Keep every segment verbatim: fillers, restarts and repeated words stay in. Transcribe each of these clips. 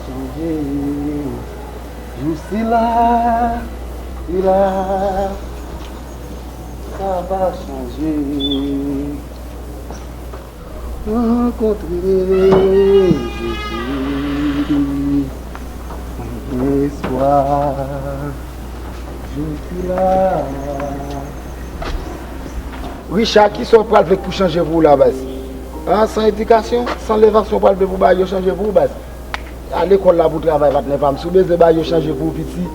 Chanje, jou sila, sila, sa va chanje. Rankontre Jezi, mwen gen espwa, jou sila. Richard, kisa w pral vle pou chanje pou ou la, baz? Ah, san edikasyon, san levasyon, w pral vle pou bagay yo chanje pou ou, baz? A lekòl la pou travay, patnè pa m. Si w bezwen bagay yo chanje pou ou, piti,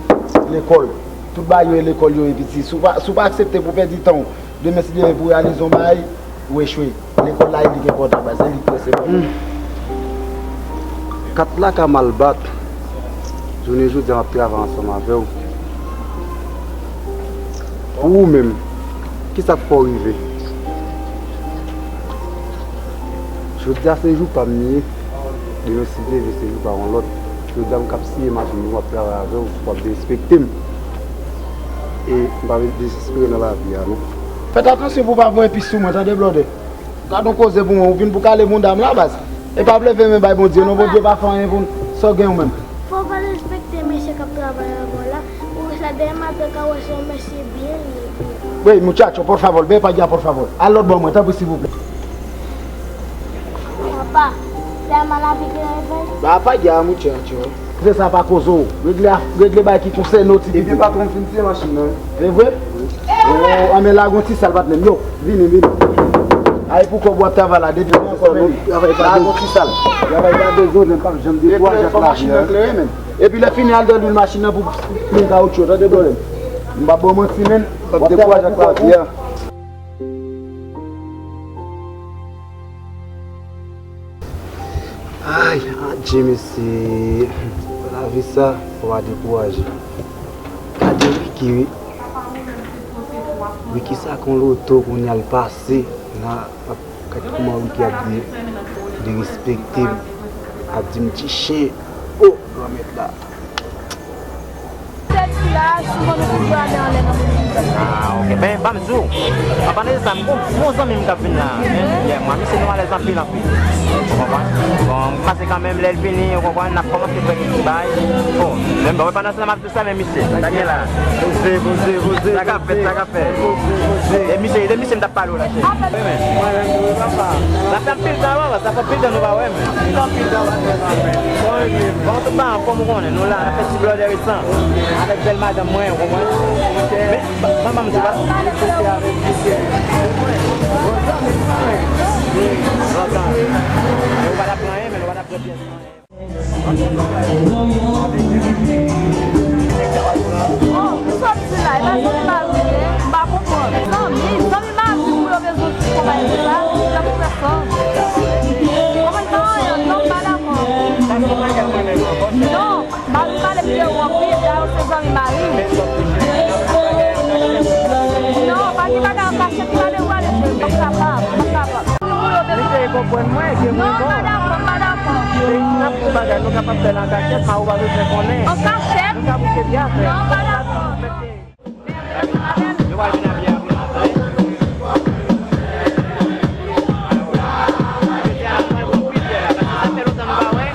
lekòl. Tout bagay yo e lekòl yo ye, piti. Si w pa, si w pa aksepte pou w pèdi tan w, demen, si Dye vle, pou w reyalize yon bagay, ou echwe. Lekòl la, e li ki enpòtan, baz, e li ki prensipal. Hmm. Kat la ka mal bat. Jounen jodi a, m ap travay ansanm avè w. Pou ou menm, kisa k fè w rive? Jodi a se jou pa m li ye. Demen si Dye vle se jou pa yon lòt. Jodi a m k ap siye machin, m ap travay avè w, w ap derespekte m. E m pa vle dezespere nan lavi a non. Fèt atansyon pou w pa voye pis sou mwen, tande blòdè. Gad yon koze pou mwen, ou vin pou kale bounda m la, baz. E pa leve men bay Bondye non, Bondye pa fè anyen pou n. Sa w gen ou menm? Fò w al respekte mesye k ap travay avè w la. Ou wè sa dèyè madanm ka wè se yon mesye byen li ye. Ey, muchacho, por favor, ven pa allá, por favor. Al lòt bò mwen, tanpri, silvouplè. Papa, se a mala pique la revanche. Ba pa allá, muchacho. Se sa pa koze w. Regle a, regle bay ki konsène w, ti pitit. Epi patwon m fin siye machin nan. Se vre? Oh, anben lage yon ti sal, patnè m. Yo, vini, vini. Ay pou kòb w ap travay la, depi mwen ankò, men. Lage yon ti sal. Travay pa de zo, men pa janm de twa jak la vi a. Epi lè fini, al dan lwil machin nan pou plen kawotchou, tande blòdè m. M pa ba w manti, menn. Ay, adje mesye, lavi sa, fò pa dekouraje. Gade Ricky, wi. Ricky sa kon loto kounye a l pase, la, ap, gade kòman Ricky ap de, derespekte m, ap di m ti chen. Oh, granmèt la. Tèt sila, souvan nou toujou ale anlè nan moun ki bèl. Ah, ok. Ben, ban m di w, an palan de sa, m gon bon zanmi m k ap vin la. Men, yeah, mwen, misye nou alèz anpil, anpil. Ou konprann? Bon, m pase kanmenm, lè l vini, ou konprann, n ap kòmanse fè kèk ti bagay. Bon, menm, bon, pandan se tan m ap di w sa, men misye, sa gen la. Poze, poze, poze, sa k ap fèt, sa k ap fèt. Poze, poze. E misye, e de misye m t ap pale w la, cheri. Mwen menm tou, wi, papa. Sa fè anpil tan, papa, sa fè anpil tan nou pa wè, men. Anpil tan, anpil tan, pa wè, men. Bon, tout bagay anfòm, ou konnen, nou la, n ap fè ti blòdè resan. Avèk bèl madanm mwen, ou konprann? Men, ban m di w, lontan. Men ou pa t ap pran anyen, men ou pa t ap pran pyès anyen. Oh, ou sòti la, e pa zanmi mari w ye, m pa konprann. Zanmi, zanmi mari w pou yo bezwen ti konpay konsa, lè pou fè sa. Kòman l pa anyen, non, m pa dakò. Non, mari w pale m de w anpil, dayè se zanmi mari m. Non, pa gen bagay an kachèt, pale ou pale, m p ap kapab, m p ap kapab. Li te konprann mwen ke mwen bon. Non, m pa dakò, m pa dakò. Se yon bagay nou kapab fè l an kachèt, pa ou pa bezwen konnen. An kachèt? Nou ka bouke byen fè. Non, m pa dakò. Yo pral vin abye apre maten. Sa fè lontan nou pa wè.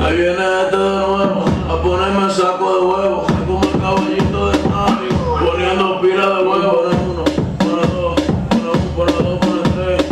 Ahí viene este de nuevo, a ponerme saco de huevo, como el caballito de Mario, poniendo pila de huevo. Pone uno, pone dos, pone un, pone dos, pone tres.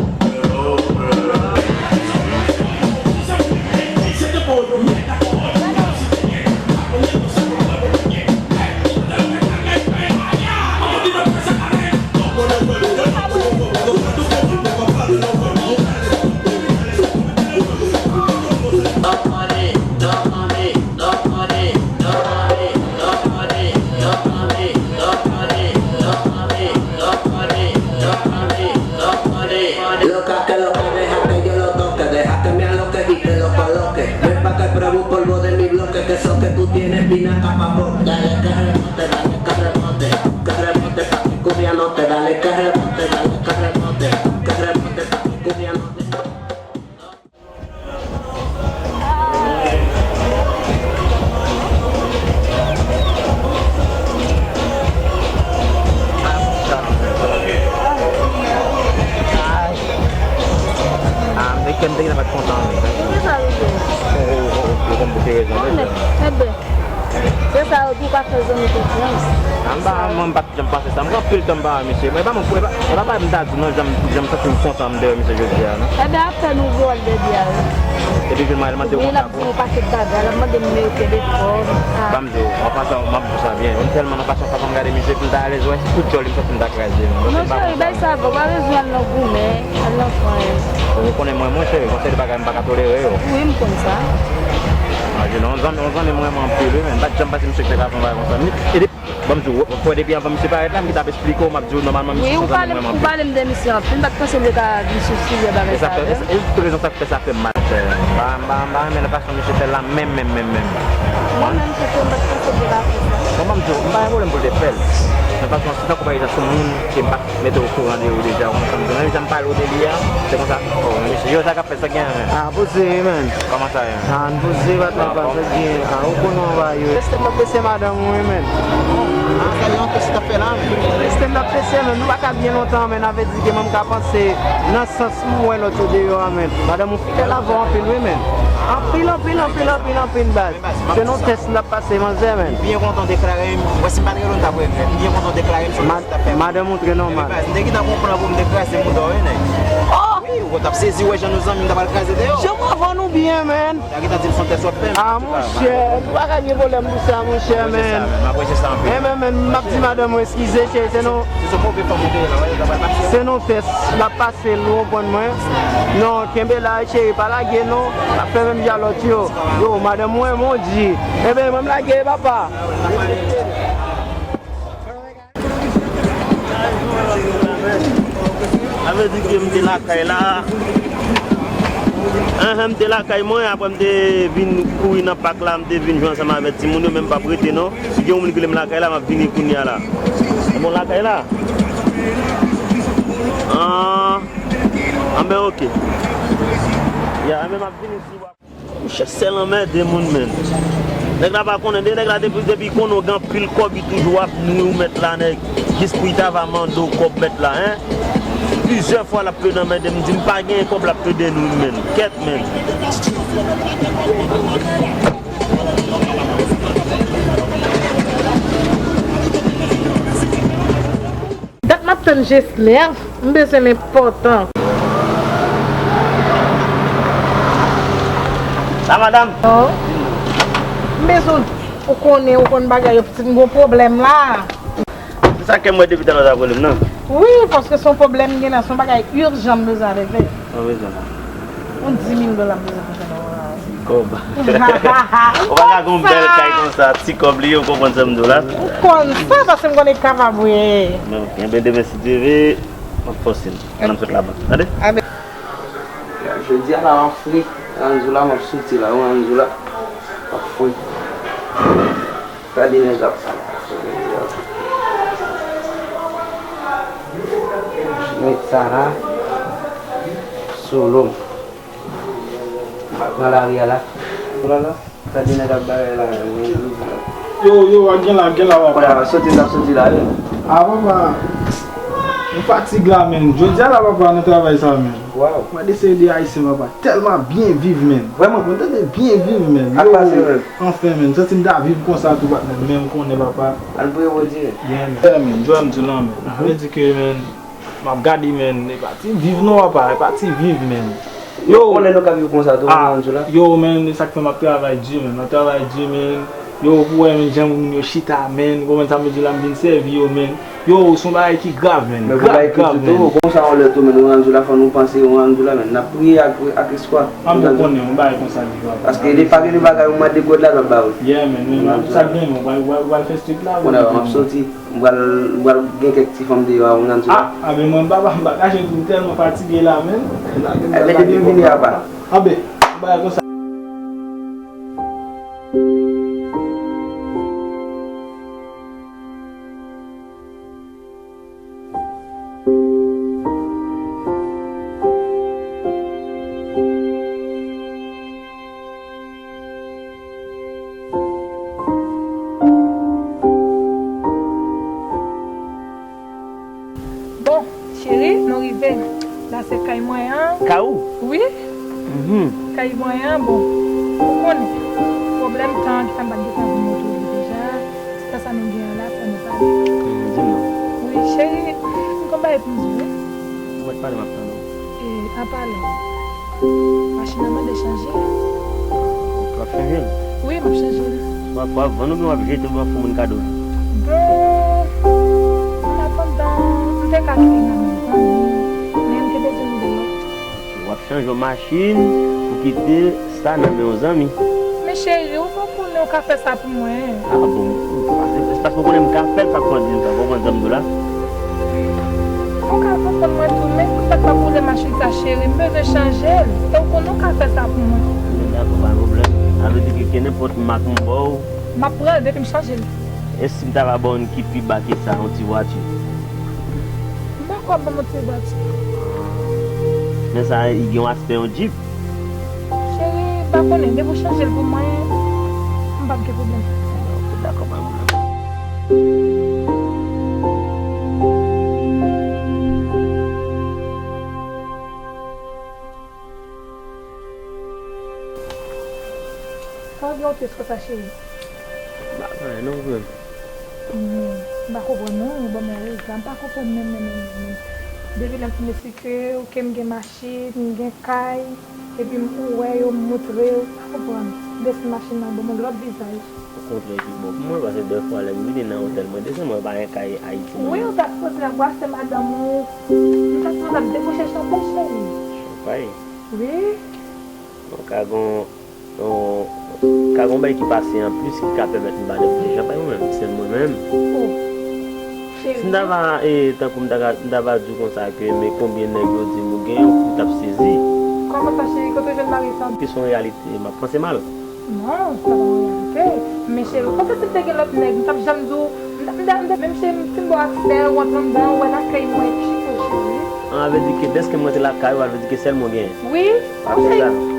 Loca, que lo que, deja que yo lo toque, deja que me aloque y te lo coloque. Ven pa' que pruebe un polvo de mi bloque, que eso que tú tienes vino a acabar. Dale que rebote, dale que rebote. Fè zanmi konfyans. An ba, mwen, m pa t janm panse sa. M gen anpil tan m pa wè misye. Mwen, e pa mwen, e pa, e pa bagay m ta di w, non, jan m, jan m santi m kontan m te wè misye jodi a, non. Ebyen, apre nou vle wè l dèbi a, wi. Epi vin mwen, mande w konsa pou. Wi, l ap di yon pakèt bagay, l ap mande m nimewo telefòn. Ah. Ban m di w, an pasan, m ap di w sa byen. Mwen tèlman nan pasan, fason m gade misye, pou m ta alèz, wè, si tout djòl li, m santi m ta kraze. Non, cheri, bay sa, bon, pa bezwen al nan goumen, al nan fon. Ou konnen mwen, mwen, cheri, yon seri de bagay m pa ka tolere yo. Wi, m konn sa. Ah, je, non, yon zanmi, yon zanmi m renmen anpil, wi, men. M pa t janm panse misye te ka fè yon bagay konsa. Ni, e depi, ban m di w, w wè depi anvan misye parèt la, m ki t ap esplike w, m ap di w, nòmalman, misye se yon zanmi m renmen anpil. Wi, ou pale, ou pale m de misye anpil, m pa t panse l te ka vin sou sijè bagay sa, non. E sa fè, e, e tout rezon sa k fè sa fè m mal, chè. M pa, m pa, m pa renmen nan fason misye fè l la, menm, menm, menm, menm. Mwen menm, se ke m pa t panse l te ka fè sa. Bon, ban m di w, m pa gen pwoblèm pou l te fè l. Nan fason, se tankou pa egzanp, se yon moun ke m pa t mete okouran de ou deja, ou konprann? Menm jan m pale w de li a, se konsa, oh, men misye, yo, sa k ap fèt, sa k genyen, men? Ah, poze, wi, men. Kòman sa ye? Ah, n poze, patnè, pa sa k genyen. Ah, ou konnen w va yo. Reste m ap pese madanm ou, wi, men. Ah, sa yon tès t ap fè la, men. Reste m ap pese, men. Nou pa ka byen lontan, men, avè di ke mwen m ka panse nan sans m wè lòt yo deyò a, men. Madanm ou fidèl avè w anpil, wi, men. Anpil, anpil, anpil, anpil, anpil, baz. Se nan tès l ap pase manzè, men. M byen kontan w deklare m. Wè, si m pa t rele w, m t ap regrèt. M byen kontan w deklare m sou tès l t ap fè. Madanm ou trè nòmal. Ebyen, baz, m te gentan konprann pou m te kraze mouda w, wi, nèg. Oh! Wi, ou t ap sezi wè jan nou zanmi, m ta pral kraze deyò. Janm avan nou byen, men. Ou ta gentan di m se yon tès w ap fè m. Ah, monchè, nou pa ka gen pwoblèm pou sa, monchè, men. M apresye sa, men. M apresye sa anpil. Enben, men, m ap di madanm ou eskize, cheri, se nou. Se yon move fanm ou te ye la, wè, sa pral mache. Se nan tès l ap pase. Se l, ou konprann mwen? Non, kenbe la, cheri, pa lage, non. Pa fè menm jan lòt yo. Yo, madanm mwen, mon Dye. Enben, ban m lage, papa. Sa vle di ke m te lakay la. Enhen, m te lakay mwen, apre m te vin kouri nan pak la, m te vin jwe ansanm avèk timoun yo, men m p ap rete, non. Si gen yon moun ki rele m lakay la, m ap vini kounye a la. Bon, lakay la. Ah, anben, oke. Ya, anben, m ap vini si w ap. Monchè, sèl anmède moun, men. Nèg la pa konnen, de nèg la depi, depi konnen w gen anpil kòb, li toujou ap nwi w, mèt la, nèg. Jis pou li ta va mande w kòb, mèt la, en. Plizyè fwa l ap plede anmède m, di m pa genyen kòb, l ap plede nwi m, men. Kèt, men. Dat m ap tann Jesler, m bezwen l enpòtan. La, madanm. Oh. M bezwen, ou konnen, ou konn bagay yo, pitit, m gon pwoblèm la. Se sa ke m wè depi talè w t ap rele m nan. Wi, paske se yon pwoblèm m gen la, se yon bagay ijan m bezwen regle. Mwen bezwen la. Yon dis mil dola m bezwen pou fè nan yon kay. Ti kòb. Ou pa ka gon bèl kay konsa, ti kòb li ye, ou konprann sa m di w la. Ou konn sa, paske m konn e kapab, wi. Men, enben, demen, si Dye vle, m ap fòse l. Pandan m sot labank. Tande? Amen. Jodi a la, w ap fre. Ann di w la, m ap soti la, wi, ann di w la. W ap fre. Gade nèg ap met sa la sou lo m. Nan lari a la. Gade nèg ap bagay la. Yo, yo, gen la, gen la, papa. Soti la, soti la, wi. Ah, papa. M fatig la, men. Jodi a la, papa, nan travay sa, men. Waw. Mwen de seri de Ayisyen, papa. Tèlman ap byen viv, men. Vrèman. Mwen tande byen viv, men. Ak pase, men. Anfen, men, m santi m ta viv konsa tou, patnè, men m konnen, papa. Al priye Bondye. Yeah, men. Yeah, men, Joel, m di w lan, men. Sa vle di ke, men, m ap gade, men, e pa ti viv non, papa, e pa ti viv, men. Yo, konnen nou ka viv konsa tou, ah, nan jou la. Yo, men, e sa k fè m ap travay di, men, m ap travay di, men. Yo, pou wè, men, jan moun yo chita, men, ou konprann sa m vle di la, m vin sèvi yo, men. Yo, se yon bagay ki grav, men. Men pou bay grav, men. Konsa yon lè tou, men, yon jou la, fò nou panse, yon jou la, men, n ap priye ak, ak espwa. Ah, mwen konnen, yon bagay konsa ki grav. Paske li pa gen bagay, ou mande God la, l ap ba ou. Yeah, men, men, sa gen, men, ou pral, ou pral, ou pral fè street la, konnen, m ap soti, m pral, m pral gen kèk ti fanm deyò a, ou nan di la. Ah, ah, men, mwen, m pa, m pa kache, m tèlman fatige la, men. Ebyen, depi m vini, apa. Ah, ben, yon bagay konsa. Bon, cheri, nou rive. La se kay mwen an. Kay ou? Wi. Mhm. Kay mwen an, bon. Ou konnen. Pwoblèm tan an ki fè m pa t gentan vin montre w li deja. Se Epi m di w, wi. Ou mèt pale, m ap tande w. E, an palan, machin nan mande chanje. W ap chanje l? Wi, m ap chanje l. W ap, w ap vann oubyen w ap jete oubyen w ap fè moun kado l? Bon, an atandan, m te ka kite nan men zanmi, men m te bezwen yon de lòt. W ap chanje yon machin pou kite sa nan men yon zanmi. Men cheri, ou pa konnen ou ka fè sa pou mwen. A bon, se paske ou konnen m ka fè l, sa k fè w di m sa, w konprann sa m di w la? Ou ka konprann mwen tou, men sa k ap boule machin sa, cheri, m bezwen chanje l. E ou konnen ou ka fè sa pou mwen. Dakò, pa gen pwoblèm. Sa vle di ke, ke nenpòt mak m ba w, m ap pran l depi m chanje l. E si m ta va ba w youn ki pi ba ke sa, yon ti vwati? M pa kwè w ap ban m yon ti vwati. Men sa, li gen yon aspè yon Jeep. Cheri, m pa konnen, depi w chanje l pou mwen, m p ap gen pwoblèm. Ok, dakò, pa gen pwoblèm. Sa w gen yon tès konsa, cheri? M pa gen anyen non, frè m. Hmm, m pa konprann non, ou ban mwen rezon. M pa konprann menm, menm, menm, menm, menm. Depi lè m fin eksplike w ke m gen machin, m gen kay, epi m, ou wè yo, m montre w, m pa konprann. Desann machin nan, ban m yon lòt vizaj. Okontrè, pi bon pou mwen, paske dèfwa lè m vini nan otèl mwen desann, mwen pa gen kay Ayiti mwen menm. Wi, ou ta sipoze anbrase madanm ou. M ta sipoze ap debouche chanpay, cheri. Chanpay? Wi. Bon, ka gon, gon, ka gon bagay ki pase anplis ki ka pèmèt m pa debouche chanpay mwen menm, sèl mwen menm. Oh, cheri. Si m ta va, e, tankou m ta ka, m ta va di w konsa ke, men konbyen nèg yo di m ou gen, ou t ap sezi. Kòman sa, cheri? Kote w jwenn bagay sa? Ke se yon reyalite, m ap panse mal. Non, sa pa yon reyalite. Men cheri, ou panse si m te gen lòt nèg, m t ap janm di w, m t ap, m t ap, m t ap, menm cheri, m fin ba w aksè, ou antre anndan, ou wè lakay mwen, chito, cheri. An, sa vle di ke dèske m rantre lakay ou, sa vle di ke sèl mwen genyen. Wi, cheri,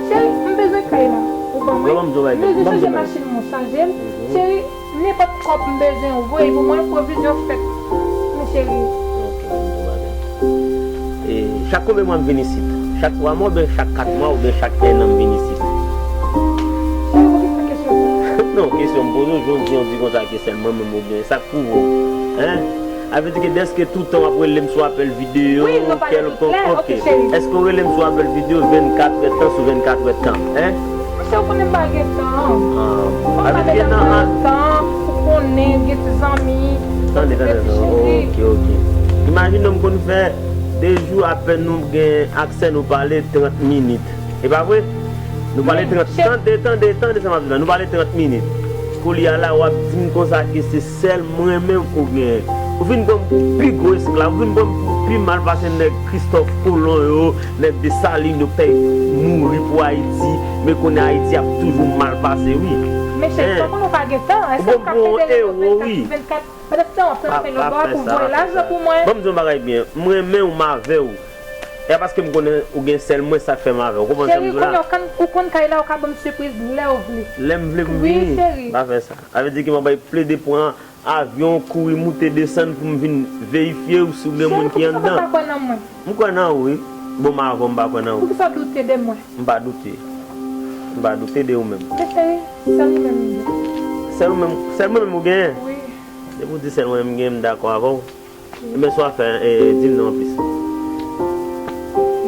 cheri, m bezwen kay la. Ou ban mwen. M bezwen chanje machin mwen, chanje l. Cheri, nenpòt kòb m bezwen, ou voye pou mwen, pwovizyon fèt. Men cheri. Ok, m di w bagay. E, chak konbyen mwa m vin isit? Chak twa mwa oubyen chak kat mwa oubyen chak enn an m vin isit? Cheri, poukisa kesyon sa? Non, kesyon m poze w, jan w di, w di konsa ke sèl mwen menm oubyen sa k pou ou? Hein? Sa vle di ke dèske tout tan w ap rele m sou apèl videyo kèlkonk? Ok. Èske w rele m sou apèl videyo vennkat èdtan sou vennkat èdtan? Hein? Mesye, ou konnen m pa gen tan. Ah, sa vle di ke nan tan, ou konnen, gen ti zanmi. Tande, tande, tande. Ok, ok. Imajine w, m konn fè de jou apèn nou gen aksè nou pale trant minit. E pa vre? Nou pale trant, tande, tande, tande sa m ap di la. Nou pale trant minit. Koulye a la, w ap di m konsa ke se sèl mwen menm ou genyen. Ou vin pran m pou pi gwo esklav, ou vin pran m pou pi mal pase nèg Kristòf Kolon yo, nèg Desalin yo k t al mouri pou Ayiti, men kounye a Ayiti ap toujou mal pase, wi. Men cheri, sa konnen ou pa gen tan, èske w ka federe yo vennkat sou vennkat? Pandan tan w ap travay lòtbò a pou voye lajan pou mwen. Ban m di yon bagay byen, m renmen w, m avè w. E a paske m konnen ou gen sèl mwen, sa k fè m avè w. Ou konprann sa m di w la? Cheri, kounye a ou konn, ou konn kay la, ou ka ban m sipriz lè w vle. Lè m vle pou m vini. Wi, cheri. Pa fè sa. Sa vle di ke m ap plede pran avyon, kouri moute desann pou m vin verifye w si w gen moun ki anndan. Cheri, poukisa w pa kwè nan mwen? M kwè nan ou, wi. Bon, m avè w, m pa kwè nan ou. Poukisa w doute de mwen? M pa doute. M pa doute de ou menm. Men cheri, sèl ou menm m gen. Sèl ou menm, sèl mwen menm ou genyen? Wi. Depi w di sèl mwen menm m genyen, m dakò avè w. Ebyen, sa w ap fè, e, di m non anplis.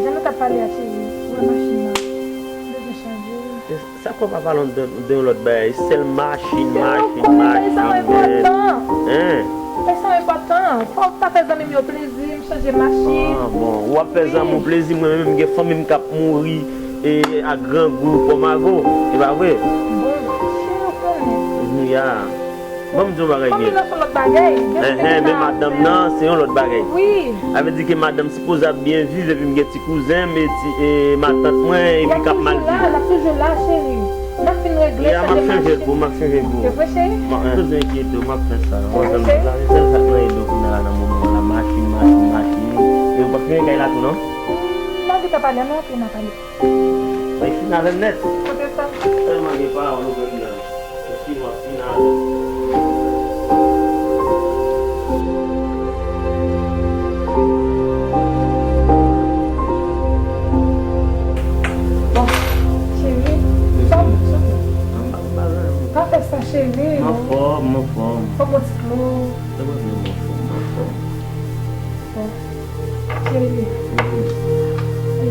Jan nou t ap pale a, cheri, ou wè machin nan. M bezwen chanje. E, sa k fè w pa pale de, de yon lòt bagay? Sèl machin, machin, machin, men. Cheri, ou konnen bagay sa yo enpòtan. Hein? Bagay sa yo enpòtan. Fò w ta fè zanmi m yo plezi, m chanje machin. Ah, bon. Ou ap fè zanmi w plezi, mwen menm, m gen fanmi m k ap mouri, e, ak grangou, pòmago. E pa vre? Bon, cheri, ou konnen. Mhm, ya. Ban m di w yon bagay byen. Fanmi nan se yon lòt bagay. Enhen, men madanm nan, se yon lòt bagay. Wi. Sa vle di ke madanm sipoze ap byen viv, epi m gen ti kouzen m, e ti, e matant mwen, epi k ap mal viv. L ap toujou la, l ap toujou la, cheri. N ap fin regle sa. Ya, m ap chanje l pou ou, m ap chanje l pou ou. Se vre, cheri? M ap, pa bezwen enkyete w, m ap fè sa. Ou konprann sa m di w la? Se sèl sa k nan ede w kounye a la nan moman an la, machin, machin, machin. E ou p ap fini kay la tou, non? N ap gentan pale, ann antre, n a pale. Mwen fin avè m nèt. Kote sa? Tèlman gen pawòl ou fè m nan. Epi w ap fin avè m. Bon, cheri, sa w, sa w? M pa, m pa, m pa. Pa fè sa, cheri. M anfòm, m anfòm. Fò w pran ti dlo. Se mwen ki m anfòm, m anfòm. Bon. Cheri, e,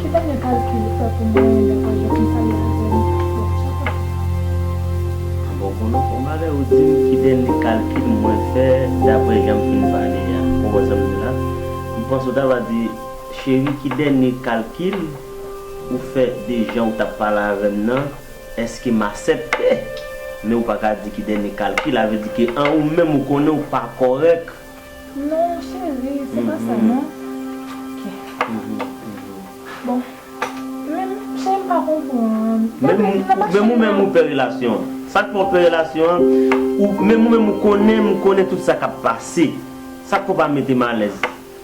ki dènye kalkil ou fè pou mwen, dapre jan w fin pale avè m? Bon, sa pase. Bon, bon, non, fò m avè ou di m ki dènye kalkil mwen fè, dapre jan m fin pale a. Ou konprann sa m di la? M panse w ta va di, cheri, ki dènye kalkil ou fè de jan w t ap pale avè m nan? Èske m aksepte? Men ou pa ka di ki dènye kalkil, sa vle di ke an ou menm ou konnen ou pa kòrèk. Non, cheri, se pa sa, non. Ok. Bon, men, cheri, m pa konprann. Menm ou menm ou pè relasyon an. Sa k fè w pè relasyon an, ou, menm ou menm ou konnen, m konnen tout sa k ap pase. Sa k fè w pa mete m alèz?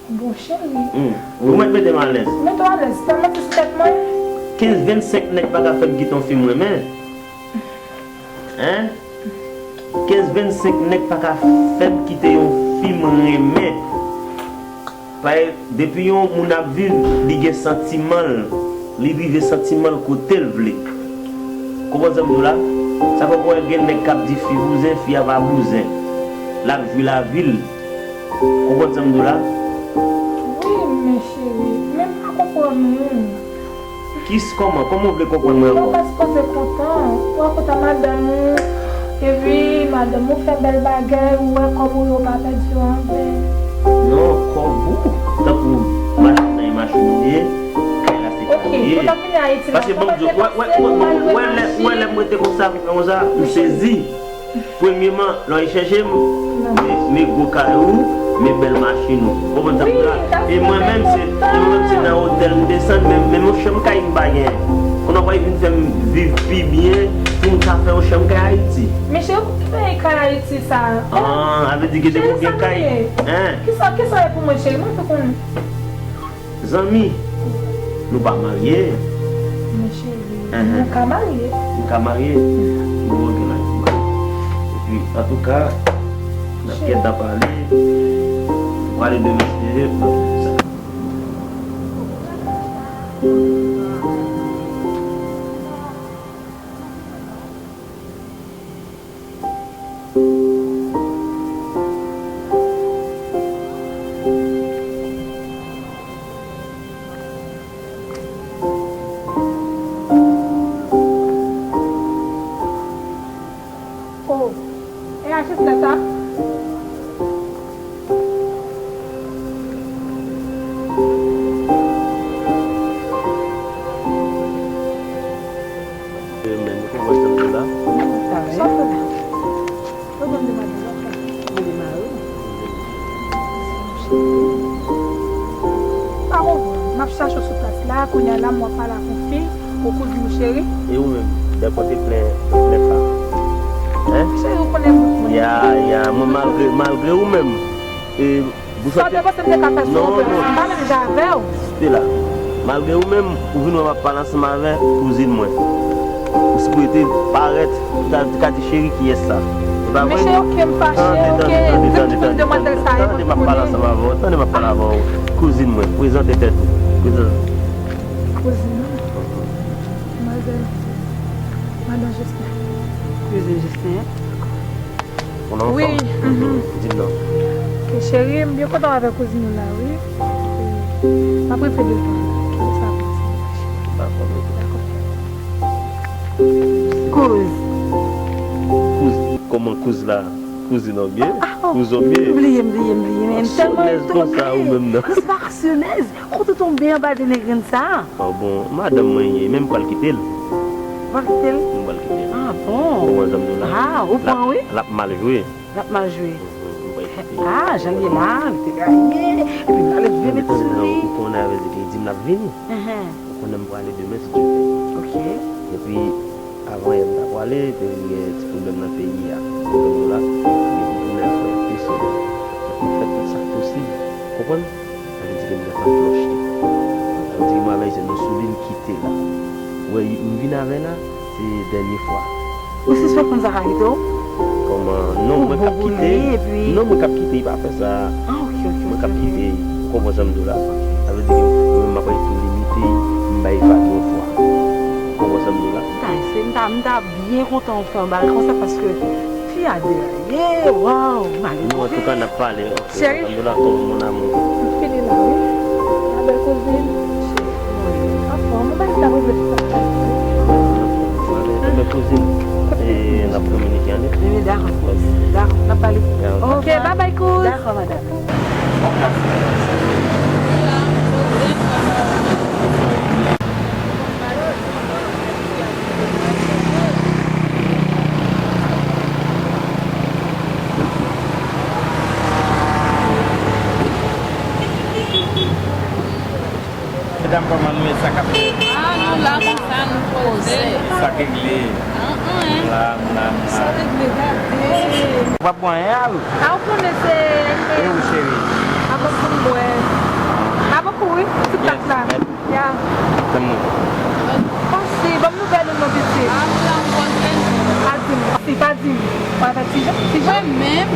Bon, cheri. Hmm. Ou mèt mete m alèz. Mete w alèz, tèlman ti sou tèt mwen. Kenz vennsenk nèg pa ka fè m kite yon fi m renmen. Hein? Kenz vennsenk nèg pa ka fè m kite yon fi m renmen. Paske depi yon moun ap viv, li gen santiman l, li rive santiman l kote l vle. Konprann sa m di w la? Sa fè w wè gen nèg k ap di fi bouzen, fi a pa bouzen. L ap jwi lavi l. Konprann sa m di w la? Wi, men cheri, men m pa konprann ou. Kis kòman? Kòman w vle konprann mwen ankò? Ou pa sipoze kontan. Ou pa kontan madanm ou. Epi madanm ou fè bèl bagay, ou wè kòb ou yo pa pèdi yo anven. Non, kòb ou. Tankou machin nan e machin ou ye, kay la se kay ou ye. Ok, ou t ap vini Ayiti la, paske bon, m di w, wè, wè, wè, wè, wè lè, wè lè m rete konsa, konsa, m sezi. Premyeman, lè w chèche m, men, men gwo kay ou, men bèl machin ou. Ou konprann sa m di la? E mwen menm, se, e mwen menm, se nan otèl m desann, men, men yon chanm kay m pa genyen. Kounye a w pral vin fè m viv pi byen pou m ka fè yon chanm kay Ayiti. Men cheri, ou fè kay Ayiti sa? Ah, sa vle di ke depi w gen kay, hein? Kisa, kisa w ye pou mwen, cheri? Mwen fè konnen. Zanmi, nou pa marye. Men cheri, nou ka marye. Nou ka marye? Bon, ok, la. Epi, antouka, n ap gentan pale. Nou prale demen, si Dye vle. Oh, e a Jesnè sa? Yo menm, yo konprann sa m di la? Sa w fè la? Yo konn demande w ap fè. Mwen demare w. Pa konprann. M ap chache w sou plas la, kounye a la m wè w ap pale ak yon fi, yon kouzin ou cheri. E ou menm, dèfwa te plen, plen pa. Hein? Cheri, ou konnen bout mwen. Ya, ya, mwen malgre, malgre ou menm. E, Sa w te panse m te ka fè sou yon plas? M pa menm jan avè w. Stella, malgre ou menm, ou vin wè m ap pale ansanm avè kouzin mwen. Ou sipoze te parèt, ou ta, ta di, cheri, kiyès sa? Se pa vre? Men cheri, ok, m fache, ok. Tande, tande, tande, tande, tande, tande, m ap pale ansanm avè w, tande, m ap pale avè w. Kouzin mwen, prezante tèt ou. Prezante. Kouzin mwen. Manzèl, madan Justin. Kouzin Justin. Ou nan fòm? Wi, mhm. Di m non. Ok, cheri, m byen kontan avèk kouzin ou la, wi. E, m ap rive devan. Kite sa pou ti mache. Dakò, bebe. Dakò. Kouz. Kouz, kòman kouz la? Kouzin an byen? Ah, oh. Kouz an byen? M bliye, m bliye, m bliye, men m tèlman tonbe. Sou lèz konsa ou menm nan. Kouz pa sou lèz. Kote w tonbe anba de negrenn sa? Ah bon, madanm mwen ye, men m pral kite l. Ou pral kite l? M pral kite l. Ah bon? Ou konprann sa m di w la? Ah, ou pran, wi. L ap, l ap mal jwe. L ap mal jwe. Mhm, m pral kite l. Ah, jan l ye la, li te gaye. Epi m pral leve met sou li. Ou konnen avè l, li te di m l ap vini. Ou konnen m prale demen, si Dye vle. Ok. Epi, avan yè m ta prale, te vin gen ti pwoblèm nan peyi a. Ou konprann la? Li vin tounen avèk plis. Epi m fè tout sa k posib. Konprann? Sa vle di ke m gentan flòch li. Sa vle di ke mwen avè l, se nou sou li, m kite la. Ou wè, m vin avè l la, se dènye fwa. Ou sispèk moun sa ka kite w? Kòman? Non, mwen k ap kite. Non, mwen k ap kite, li pa fè sa. Ah, ok, ok, ok. Mwen k ap kite, ou konprann sa m di w la? Sa vle di ke mwen menm m ap rete tou limite, m bay vag yon fwa. Ou konprann sa m di w la? M ta, se, m ta, m ta byen kontan w fè yon bagay konsa paske fi a deraye, waw, malere. Non, antouka, n ap pale. Cheri. Mon amour. M Wi, ma belle cousine. Anfòm, ou pa gen ta regle tout sa. Belle cousine. E, n ap kominike, ale. Wi, dakò. Dakò, n ap pale. Ok, bye bye, cousine. Dakò, madam. Medam, kòman nou ye? Sa k ap fèt? Ah, nou la konsa, nou poze. Sa k regle? An, an, hein. La, la, la. Sa regle, gade. W ap bwè anyen, al? A, ou konnen se... E ou, cheri? Avan pou m bwè. Pa bokou, wi, ti kat la. Ya. Tann mwen. Kòmsi, ban m nouvèl ou non, pitit. A, m la, m poze. Pa di m, pa di m. Pa fè ti jan, ti jan. Mwen menm?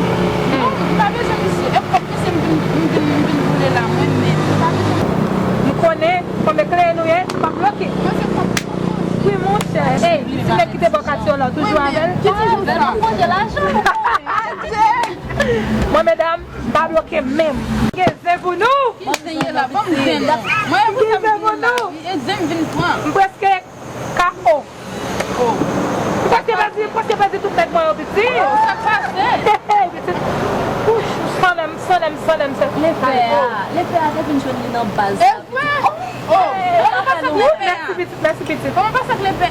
Non, m pa bezwen misye. E kòb misye m vin, m vin, m vin boule la, mwen menm. M pa bezwen. M konnen, konbyen kleren nou ye, m pa bloke. Mwen se kòb. Wi, monchè. Ey, ti nèg ki te bò katye w la, toujou avè l? Ki toujou sa? Pote lajan. Adje! Mwen, medam, m pa bloke menm. Gen zen pou nou! Mwen zen ye la, ban m zen non. Mwen e pou sa m vin la. E zen m vin pran. M prèske K O. Oh. M prèske pèdi, m prèske pèdi tout nèg mwen yo, pitit. Oh, sa k pase? Hey, hey, pitit. Ouch, sanlèm, sanlèm, sanlèm, sanlèm. Lepè a, lepè a te vin jwenn li nan baz la. E vre? Oh, kòman pase ak lepè a? Mèsi, pitit, mèsi, pitit. Kòman pase ak lepè?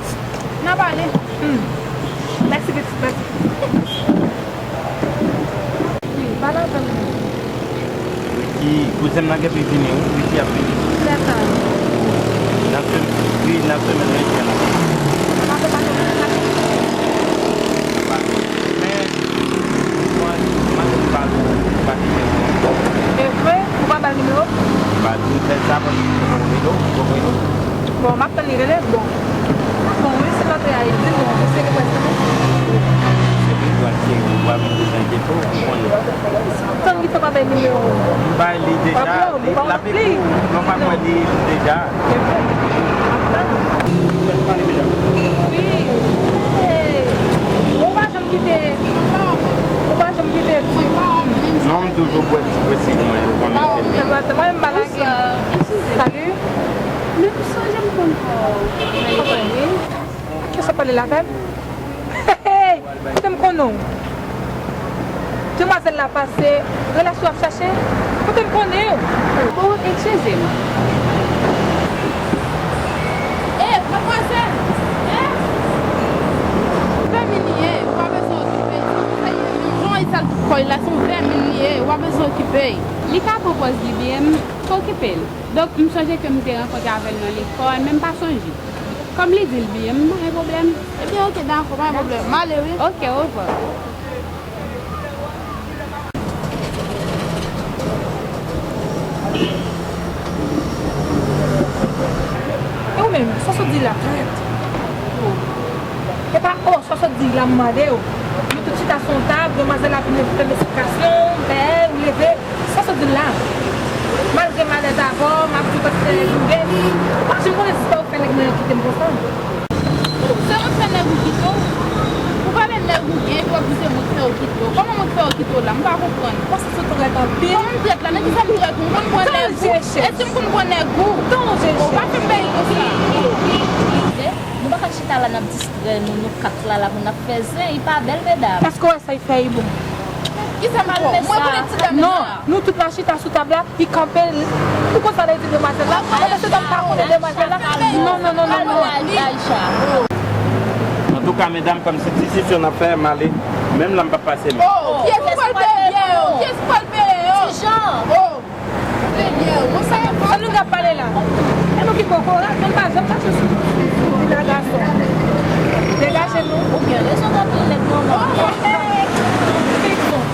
N a pale. Hmm. Mèsi, pitit, mèsi. Wi, pale avè m. Ricky, kouzen m nan genpe vini, wi. Ricky ap vini. Kilè sa? Nan sem-, wi, nan semèn nan ki vini la. Sa pa fè pase nan semèn nan? Men, mwen, mwen pa l, pa kite mwen. E vre? Ou pa ba l nimewo? M pa di m fè sa, paske m te konn rele w, ou konprann? Bon, m ap tann li rele, bon. Bon, wi, si l antre a, li di, bon, se li prèske. Se li, pral se ou, ou pa vin bezwen enkyete w, ou konnen. Tann ki fè w pa bay nimewo. M bay li deja, li, l ap ekri w, non, pa kwè li deja. Wi. Hey. Ou pa janm kite, ou pa janm kite. Non, m toujou bwè ti presi mwen, ou konnen. Mwen menm pa lage. Salut. Men m sonje m konn wè w nan lekòl, wi. Kisa w pale la avè m? Hey, hey, kote m konnen w? Demwazèl la pase, relasyon w ap chache? Kote m konnen w? Bon, eskize m. Ey, madmwazèl! Hein? Vèmin li ye, ou pa bezwen okipe l. Jan w sal tout kò l la, se yon vèmin li ye, ou pa bezwen okipe l. Li ka pran pòz li byen, m pa okipe l. Donk, m sonje ke m te rankontre avè l nan lekòl, men m pa sonje. Kòm li di l byen, m pa gen pwoblèm. Ebyen, oke, dakò, pa gen pwoblèm. M ale, wi. Oke, orevwa. E ou menm, sa w sot di la? E pa, o, sa w sot di la, m mande w. Nou tout chita sou yon tab, demwazèl la vin fè m esplikasyon, fè ou leve. Sa w sot di la? Malgre m alèz avè w, m ap di w paske nèg ou gen, ou pa janm konnen si se pa ou k fè nèg mwen yo kite m konsa. Se mwen k fè nèg ou kite w? Ou pale nèg ou gen, epi w ap di se mwen k fè yo kite w. Kòman mwen k fè yo kite w la? M pa konprann. Paske w trèt anpil. Kòman m trèt la? Nan kisa m trèt ou? M konn pran nèg ou? Èske m konn pran nèg ou? Ou pa fè m peyi konsa. Nou pa ka chita la n ap distrè nou, nou kat la, la pou n ap fè zen, li pa bèl, medam. Èske w wè sa y fè, li bon? Kisa m fè w? Mwen konnen ti dam nan. Non, nou tout la chita sou tab la, li kanpe, ou konn sa lè di demwazèl la? Pandan se tan m pa konnen demwazèl la. Non, non, non, non, non. Antouka, medam, kòm se diskisyon n ap fè, m ale. Menm la m p ap pase menm. Oh, kiyès ki pral peye yo? Kiyès ki pral peye yo? Ti Jan. Oh. An nou ka pale la. E nou ki kokorat, nou pa janm mache sou, sou pila gason. Degaje nou. Ou gen rezon anpil nèg manman.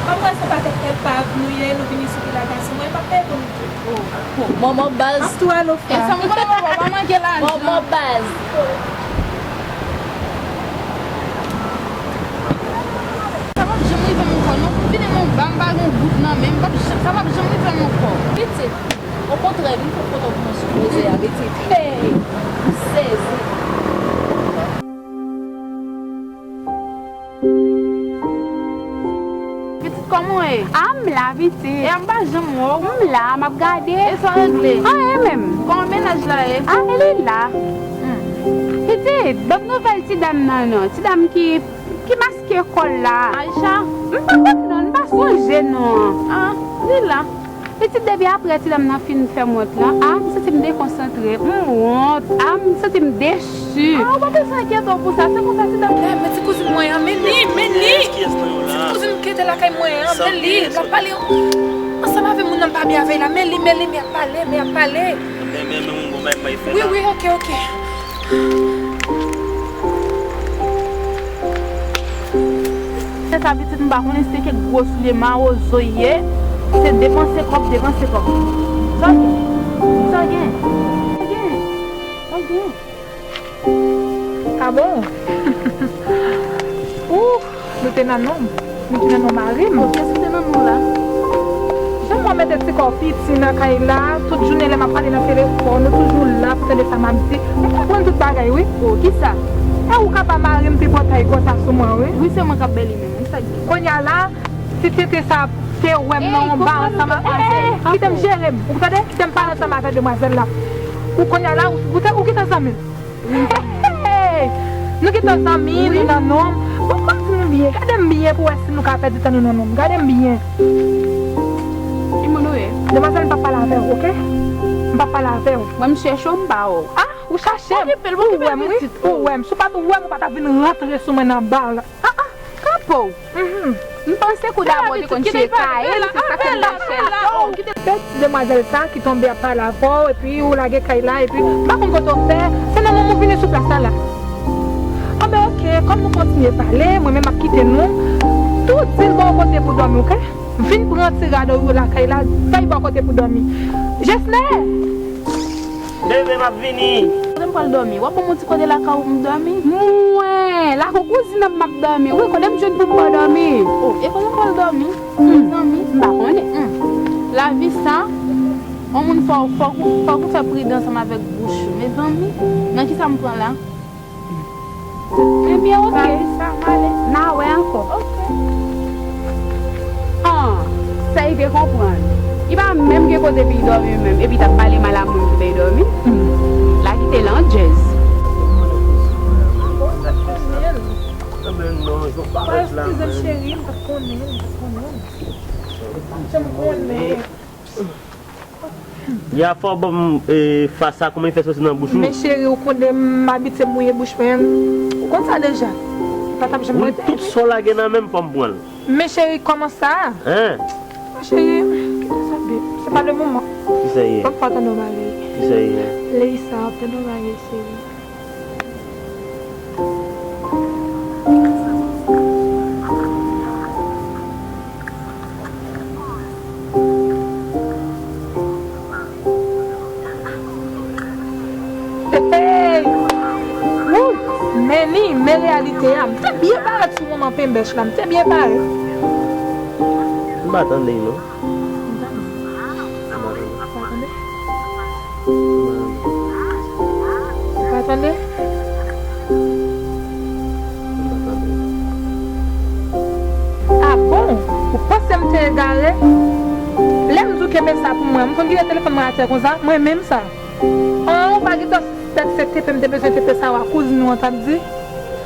Kòm wè se pa tèt epav nou ye, nou vini sou pila gason. Mwen pa peye pou nou. Manman baz. Ap tou alo. E sa m konnen manman pa manke lajan. Manman baz. Sa p ap janm rive m ankò non. Fini non, ba m pa gen goud nan men m, p ap jan-, sa p ap janm rive m ankò. Pitit, okontrè, vin fè foto pou mwen sou koze a, mete pè, m sezi. Pitit, kòm Mwen. A, m la, pitit. E a m pa janm wè w. M la, m ap gade. E sa w regle? Anyen menm. Kòman mennaj la ye? A, li la. Hmm. Pitit, ban m nouvèl ti dam nan non. Ti dam ki, ki maske kò l la. Aisha? M pa konn non, m pa sonje non an. A, li la. Pitit, depi apre ti dam nan fin fè m wont lan, a, m santi m dekonsantre, m wont, a, m santi m desu. A, ou pa bezwen enkyete w pou sa, se konsa ti dam nan. Men ti kouzin mwen an, men li, men li! Ti kouzin ki te lakay mwen an, men li, l ap pale ansanm avè moun nan, m pa byen avè l la, men li, men li, men ap pale, men ap pale. Wi, wi, ok, ok. Se sa pitit, m pa konnen si se kèk gwo soulye mawozo ye. Se depanse kòb, depanse kòb. Sa w gen? Sa w gen? Sa w gen? Sa w gen? A bon? Ou, nou te nan nonm. Niki nan non mari m. Kiyès ki te nan non la? Jan mwen mete ti kò piti nan kay la, tout jounen lè m ap pale nan telefòn, ou toujou la pou tande sa m ap di. M konprann tout bagay, wi. O, kisa? E ou ka pa mari m pi pòtay konsa sou mwen, wi. Wi, se mwen k ap bèl li menm, wi, sa k gen. Kounye a la, ti tenten sa te wè m nan yon ba ansanm ak, kite m jere m, ou tande? Kite m pale ansanm avèk demwazèl la. Ou kounye a la, ou, ou te, ou kite zanmi m. Hey! Nou gentan zanmi, nou nan nonm. Bon, ban m di nou byen, gade m byen pou wè si nou ka pèdi tan nou nan nonm. Gade m byen. Ki moun ou ye? Demwazèl, m p ap pale avè w, oke? M p ap pale avè w. Mwen, m chèche w, m pa wè w. A, ou chache m? Ou wè m, wi. Ou wè m. Si w pa t wè m, ou pa t ap vin rantre sou mwen nan ba la. A, a, kanpe w. Mhm. M panse kou dabò te konn chire kay, se sa k fè m pa chèche w. Fè ti demwazèl sa ki tonbe ap pale avè w, epi ou lage kay la, epi m pa konn kote w fè, se nan moman w vini sou plas la la. Anben, oke, kòm nou kontinye pale, mwen menm m ap kite nou. Tou di l ba w kote pou dòmi, oke? Vin pran ti rad ou yo lakay la, bay ba w kote pou dòmi. Jesnè! Bebe, m ap vini. Kote m pral dòmi? W ap ban m yon ti kote lakay ou pou m dòmi? Mwen, lakou kouzin nan m ap dòmi. Wi, kote m jwenn pou m ba w dòmi? O, e kote m pral dòmi? Mezanmi, m pa konnen. Hmm. Lavi sa, yon moun fò, fò, fòk ou fè pridan ansanm avèk bouch ou. Mezanmi, nan kisa m pran la? Ebyen, oke. N a wè ankò. Oke. An, sa li te konprann. Li pa menm gen kote pou li dòmi menm, epi t ap pale mal a moun ki bay dòmi. Hmm. La kite l an djèz. Anben non, yo parèt la menm. Eskize m, cheri, m pa t konnen, m pa t konnen. M pa t janm konnen. Ya fò ban m, e, fa sa, kòman li fè soti nan bouch ou? Men cheri, ou konnen m abitye mouye bouch mwen. Ou konn sa deja. Li pa t ap janm rete. Tout sa w lage nan men m, fò m pran l. Men cheri, kòman sa? Hein? Men cheri, kite sa, babe. Se pa le moman. Kisa ye? Ban m fè w tande yon bagay. Kisa ye? Leisa, tande yon bagay, cheri. Hey! Wouy! Men li, men reyalite a. M te byen parèt sou moman penbèch la. M te byen parèt. M pa tande non. Ou pa tande? Ou pa tande? A bon? Ou panse m te egare? Lè m di w kenbe sa pou mwen, m konn kite telefòn mwen atè konsa, mwen menm sa. An, ou pa gentan sispèk se tepe m te bezwen tepe sa w a kouzin ou an t ap di?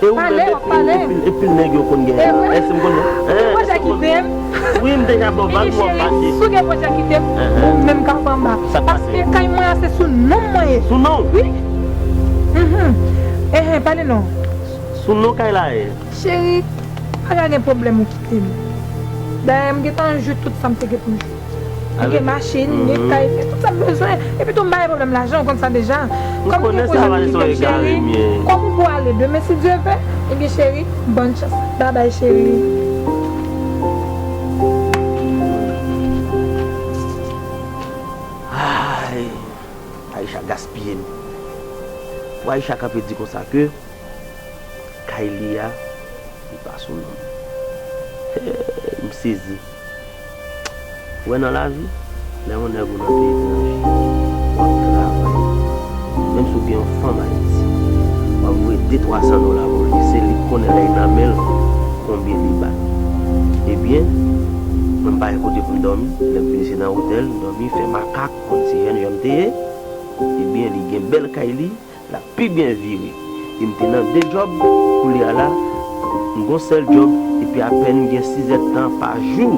E ou menm, pale, w ap pale. Epil, epil nèg yo konn gen. E vre? Èske m konn? Ou pwojè kite m? Wi, m deja ba w vag, m wè w pase. Si w gen pwojè kite m, ou menm k ap anba. Sa k pase? Paske kay mwen an se sou non mwen ye. Sou non? Wi. Mhm. Enhen, pale non. Sou non kay la ye. Cheri, pa ka gen pwoblèm ou kite m. Dayè, m gentan jwi tout sa m te gen pou m jwi. M gen machin, m gen kay, m gen tout sa m bezwen. Epi tou, m pa gen pwoblèm lajan, ou konn sa deja. Kòm m gen pwojè m kite m, cheri. Kòm ou pou ale demen, si Dye vle. Ebyen, cheri, bòn chans. Babay, cheri. Ay, Aisha gaspiye m. Pou Aisha kanpe di konsa ke kay li a, li pa sou non m. Hey, m sezi. Ou wè nan lavi, lè yon nèg ou nan peyi etranje, w ap travay, menm si w gen yon fanm Ayiti, w ap voye de twa san dola pou li, se li k konnen lè l nan men l, konbyen li ba l. Ebyen, Mwen m pa gen kote pou m dòmi. Lè m fini se nan otèl, m dòmi, fè makak, konn se jèn jan m te ye. Ebyen, li gen bèl kay li, l ap pi byen vire. E m te nan de djòb, koulye a la, m gon sèl djòb, epi apèn m gen sizèdtan pa jou.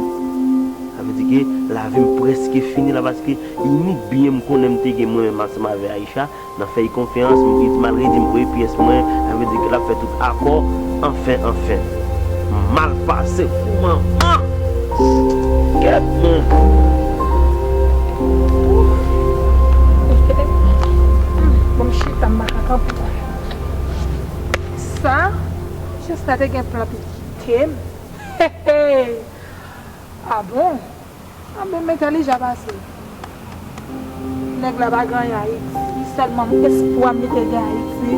Sa vle di ke lavi m prèske fini la, paske inik byen m konnen m te gen mwen menm ansanm avè Aisha, nan fè y konfyans, m redi m al redi m voye pyès mwen, sa vle di ke l ap fè tout akò, anfen, anfen. M mal pase kou manman! Kèt, men! Bon, m chita, m pa ka kanpe. Sa, Justin te gen plan pou kite m. He, he! Ah bon? Ah, men m entèlijan pase. Nèg la pa gen anyen Ayiti, sèlman espwa m li te gen Ayiti.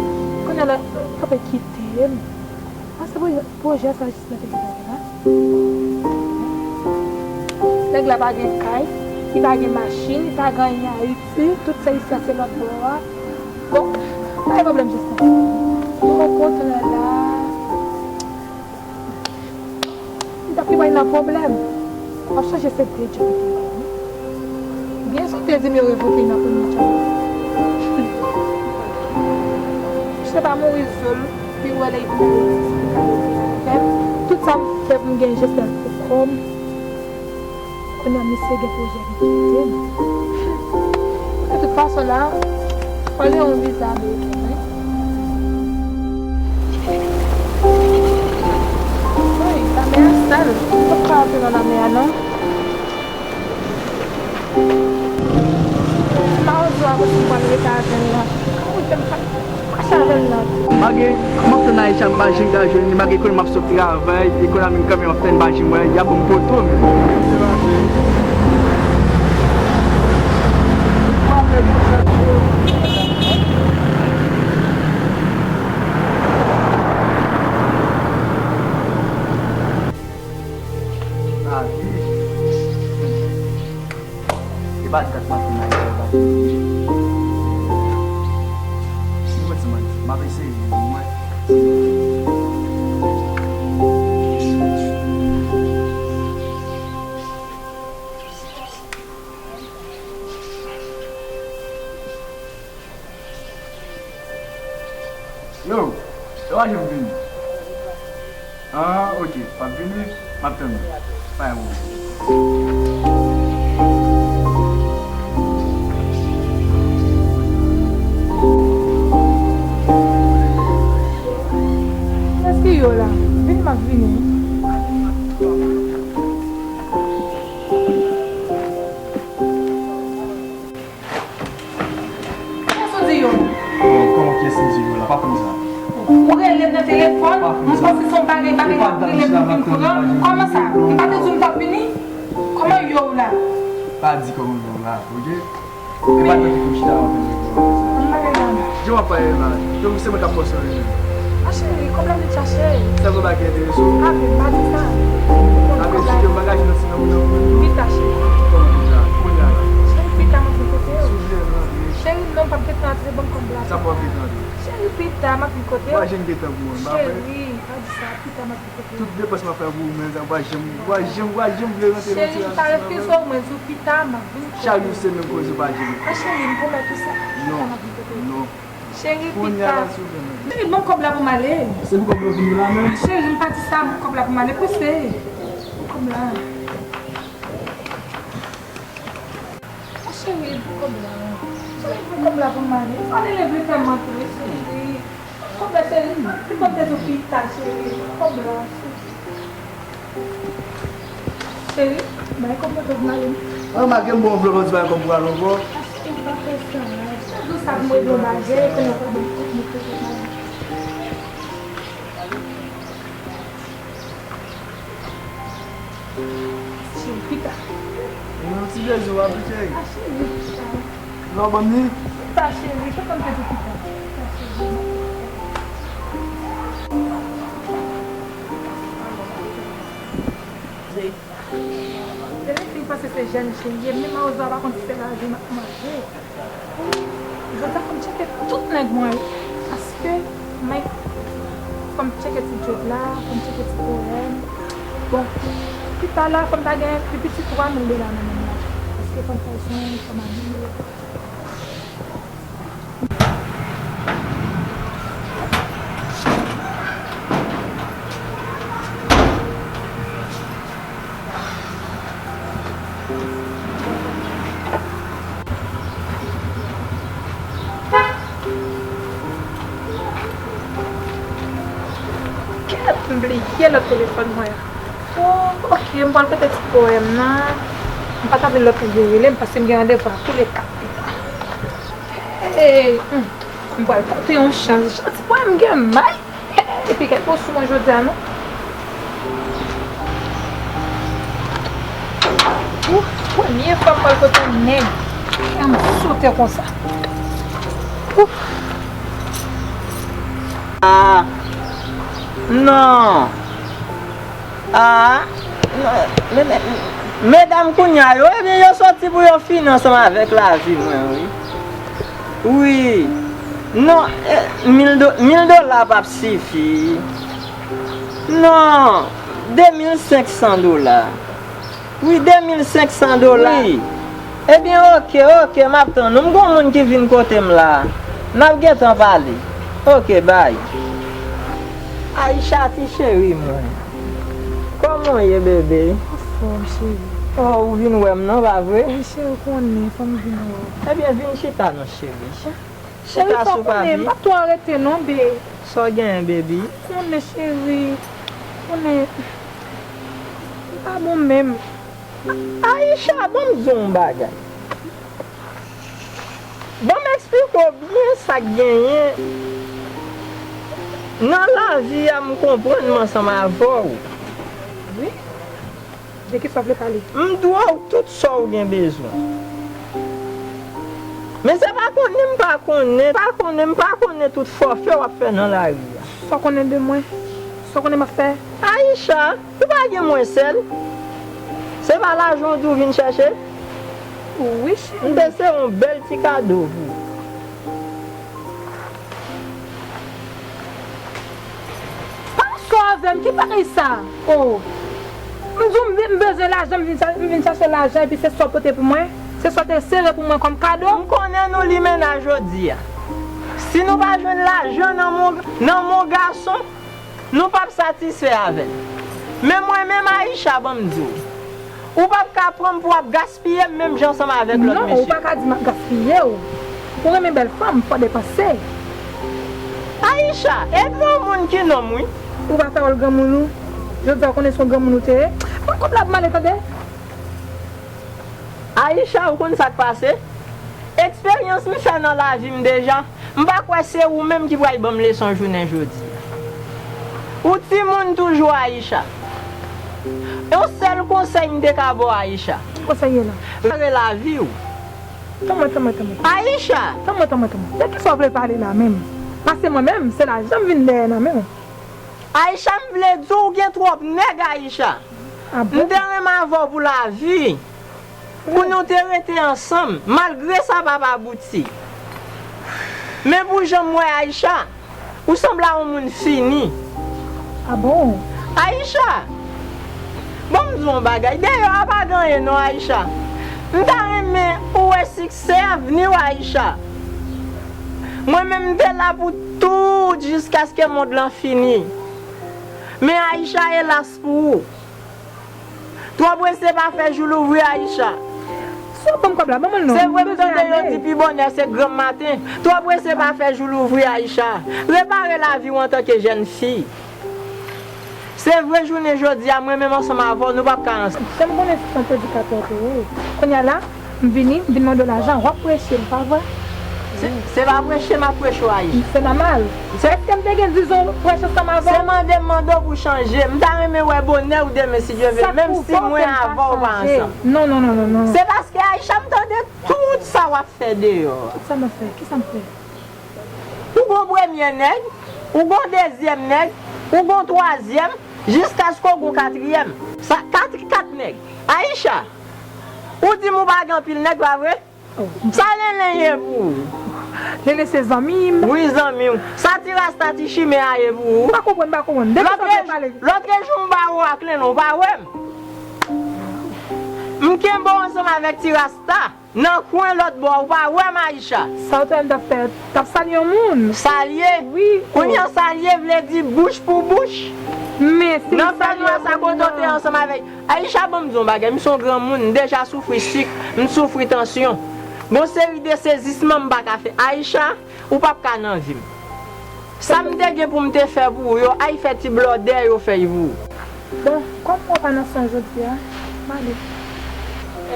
Kounye a la, l ap kite m. Ah, se pwojè, pwojè sa Justin te gen la. Nèg la pa gen kay, li pa gen machin, li pa gen anyen Ayiti, tout sa isi a se lòt bò a. Bon, pa gen pwoblèm Justin. Bon, okontrè la. M t ap pi bay nan pwoblèm. W ap sonje se de djòb li te bay wi. Byen si w te di m yo revoke l nan premye djòb. Se pa mouri sèl, pi wè lè li vin Ayiti, si li ka rete avè m. Tout sa m fè pou m gen Justin pou kò m. Kounye a misye gen pwojè ki kite m. De tout fason la, fò l gen yon viza ameriken wi. Wi, lamè a sal. M p ap ka antre nan lamè a non. Si mawozo a wè si m pral rete avè l la, ka wè m pa mache avè l la. Malgre m ap tann Aisha, m pa janm ka jwenn li, malgre kounye a m ap sot travay, e kounye a menm kanmenm m ap tann, m pa janm wè l, y ap ban m poto menm. Lavi. E pa dat m ap vin Ayiti an, pa di. M pran ti manti, m ap eseye, mwen. Yo, yo pa janm vini. Ah, ok, w ap vini, m ap tann ou. Pa gen pwoblèm. Èske yo la? Vini, m ap vini. Kiyès ou di yo? Bon, kòman kiyès m di yo la? Pa konn sa. Ou rele m nan telefòn, m panse se yon bagay, bagay w ap rele m pou vin pran. Kòman sa? M pa te di w m t ap vini? Kòman yo w la? Pa di kòman yo w la, ok? E pa tankou m chita la, m ap vin regle w sa. Kòman bagay la? Jan w ap pale la, tankou se mwen k ap fòse w rele m. A cheri, kòb la vin chache. Sa vle bagay enterese w? A, men m pa di sa. A, men si te yon bagay nan ti nan nan. Pita, cheri. Kòman pita? Kounye a la. Cheri, pita, m ap vin kote w. Souple, non. Cheri, non, m p ap gentan antre, ban m kòb la. Sa fè w ap gentan antre? Cheri, pita, m ap vin kote w. Mwen, jen gentan pou mwen, m pa vre? Cheri, pa di sa, pita, m ap vin kote w. Tout depans m ap fè pou ou, men sa, w pa janm, w pa janm, w pa janm vle rantre nan ti rasis la, non. Cheri, m pa refize w, mwen di w pita, m ap vin kote w. Chak jou se menm koze, w pa janm. A, cheri, m pwomèt ou sa, pita, m ap vin kote w. Non, non. Cheri, pita. Kounye a la, souple, non. Cheri, ban m kòb la pou m ale. Se pou kòb la pou nou la menm? Cheri, m pa di sa, ban m kòb la pou m ale, pouse. Ban m kòb la. O cheri, ban m kòb la. Cheri, ban m kòb la pou m ale. Fò lele vle fè m antre, cheri. Ban m kòb la, cheri. Li konn te tou pita, cheri. Ban m kòb la, cheri. Cheri, bay kòb mwen tou pou m ale. An, malgre m ba w anvlòp, ou di bay kòb pou w ale ankò? A, cheri, pa fè sa. Chak jou sa pou mwen gen yon bagay, kounye a w pa ban m kòb mwen tou pou m ale. Cheri, pita. Mwen ti plezi w ap cheri. A, cheri, pita. Lè w ban m li? Pita, cheri, se kòm se pita. Pita, cheri. Depi m panse se jèn cheri, menm mawozo a pa konn si se lajan m ap manje. Jodi a fò m tcheke tout nèg mwen yo. Paske, men, fò m tcheke ti djòb la, fò m tcheke ti poèm. Bon, Chita la, fò m ta gen pi piti twa mil dola nan men m la. Paske fò m fè swen, fò m abiye. Kèt, m bliye lòt telefòn mwen. Oh, ok, m pral pote ti powèm nan. M pa ta vle lòt moun vin rele m paske m gen randevou a tou le kat. Hey, hmm, m pral pote yon chans. Jan ti powèm gen may. Epi kèk mo sou mwen jodi a non. Ou, premye fwa m pral kote yon nèg, kè m sote konsa. Ou. Ah, non. Ah, non. Men, men, medam kounye a yo, ebyen, yo soti pou yo fini ansanm avèk lavi mwen, wi. Wi. Non, eh, mil do-, mil dola p ap sifi. Non, de mil senk san dola. Wi, de mil senk san dola. Wi. Ebyen, oke, oke, m ap tann ou. M gon moun ki vin kote m la. N ap gentan pale. Oke, bay. Aisha, ti cheri mwen. Kòman w ye, bebe? Anfòm, cheri. Oh, ou vin wè m non, pa vre? Wi, cheri, ou konnen, fò m vin wè w. Ebyen, vin chita non, cheri. Cheri, fò w konnen, m p ap twò rete non, be. Sa w genyen, baby? Konnen, cheri. Konnen. M pa bon menm. Aisha, ban m di w yon bagay. Ban m eksplike w byen sa k genyen. Nan lavi a, m konprann m ansanm avè w. Wi. De kisa w vle pale? M dwe w tout sa w gen bezwen. Men se pa konnen m pa konnen, pa konnen, m pa konnen tout fòfe w ap fè nan lari a. Sa w konnen de mwen? Sa w konnen m ap fè? Aisha, ou pa gen mwen sèl? Se pa lajan w di w vin chèche? Wi, cheri. M te se yon bèl ti kado pou ou. Pa sou avè m, ki bagay sa? Oh. M di w m be-, m bezwen lajan, m vin cha-, m vin chache lajan, epi se sa w pote pou mwen? Se sa w te sere pou mwen kòm kado? M konnen nou limenna jodi a. Si nou pa jwenn lajan nan men, nan men gason, nou p ap satisfè avè l. Men mwen menm, Aisha, ban m di w, ou p ap ka pran m pou w ap gaspiye m menm jan ansanm avèk lòt mesye. Non, ou pa ka di m ap gaspiye w. Ou renmen bèl fanm, fò depanse. Aisha, epi yon moun ki nonm, wi. Ou pa fè wòl granmoun ou. Jodi a, ou konnen se yon granmoun ou te ye. Pran kòb la pou m ale, tande. Aisha, ou konn sa k pase? Eksperyans m fè nan lavi m deja, m pa kwè se ou menm ki pral ban m leson jounen jodi a. Ou timoun toujou, Aisha. Yon sèl konsèy m te ka ba w, Aisha. Ki konsèy ye la? Prepare lavi w. Tann mwen, tann mwen, tann mwen. Aisha! Tann mwen, tann mwen, tann mwen. De kisa w vle pale la menm? Paske mwen menm, se lajan m vin dèyè nan men w. Aisha, m vle di w, ou gen twòp nèg, Aisha. Ah bon? M te renmen avè w pou lavi. Pou nou te rete ansanm, malgre sa p ap abouti. Men pou jan m wè Aisha, ou sanble a yon moun fini. Ah bon? Aisha! Ban m di w yon bagay. Deyò a pa gen anyen non, Aisha. M ta renmen ou wè siksè avni w, Aisha. Mwen menm, m te la pou tout jiskaske mond lan fini. Men Aisha, elas pou ou. Twò prese pa fè jou louvri, Aisha. Sa w ban m kòb la, ban mwen l non. Se vre, m tande yo di pi bonè se granm maten. Twò prese pa fè jou louvri, Aisha. Repare lavi w antanke jèn fi. Se vre, jounen jodi a, mwen menm ansanm avè w, nou p ap ka ansanm. Jan m konnen se yon predikatè w te ye. Kounye a la, m vini, m vin mande w lajan, w ap preche m, pa vre? Se, se pa preche m ap preche w, Aisha. Se nòmal. Se, èske m te gen dizon preche ansanm avè w? Se mande m mande w pou chanje. M ta renmen wè bonè w demen, si Dye vle, menm si mwen avè w pa ansanm. Non, non, non, non, non. Se paske, Aisha, m tande tout sa w ap fè deyò a. Tout sa m ap fè? Kisa m fè? Ou gon premye nèg, ou gon dezyèm nèg, ou gon twazyèm, jiskaske w gon katriyèm. Sa, kat, kat nèg. Aisha, ou di m ou pa gen anpil nèg, pa vre? Oh. Sa Lelen ye pou ou? Lelen se zanmi m. Wi, zanmi w. Sa ti rasta ti chimè a ye pou ou? M pa konprann, m pa konprann. De kisa w ap pale? Lòtrejou m ba ou ak Lelen, ou pa wè m? M kenbe w ansanm avèk ti rasta nan kwen lòt bò a, ou pa wè m, Aisha. Sa w te wè m t ap fè? T ap salye yon moun. Salye? Wi. Kounye a, salye vle di bouch pou bouch. Men si m salye yon moun. Nan fènwa sa, kote w te ansanm avèk Aisha, ban m di w yon bagay, m se yon granmoun, m deja soufri sik, m soufri tansyon. Gon seri de sezisman m pa ka fè. Aisha, ou p ap ka nan vi m. Sa m te gen pou m te fè pou ou yo, ay fè ti blòdè yo fè y pou ou. Bon, kòm mwen pa nan san jodi a, m ale.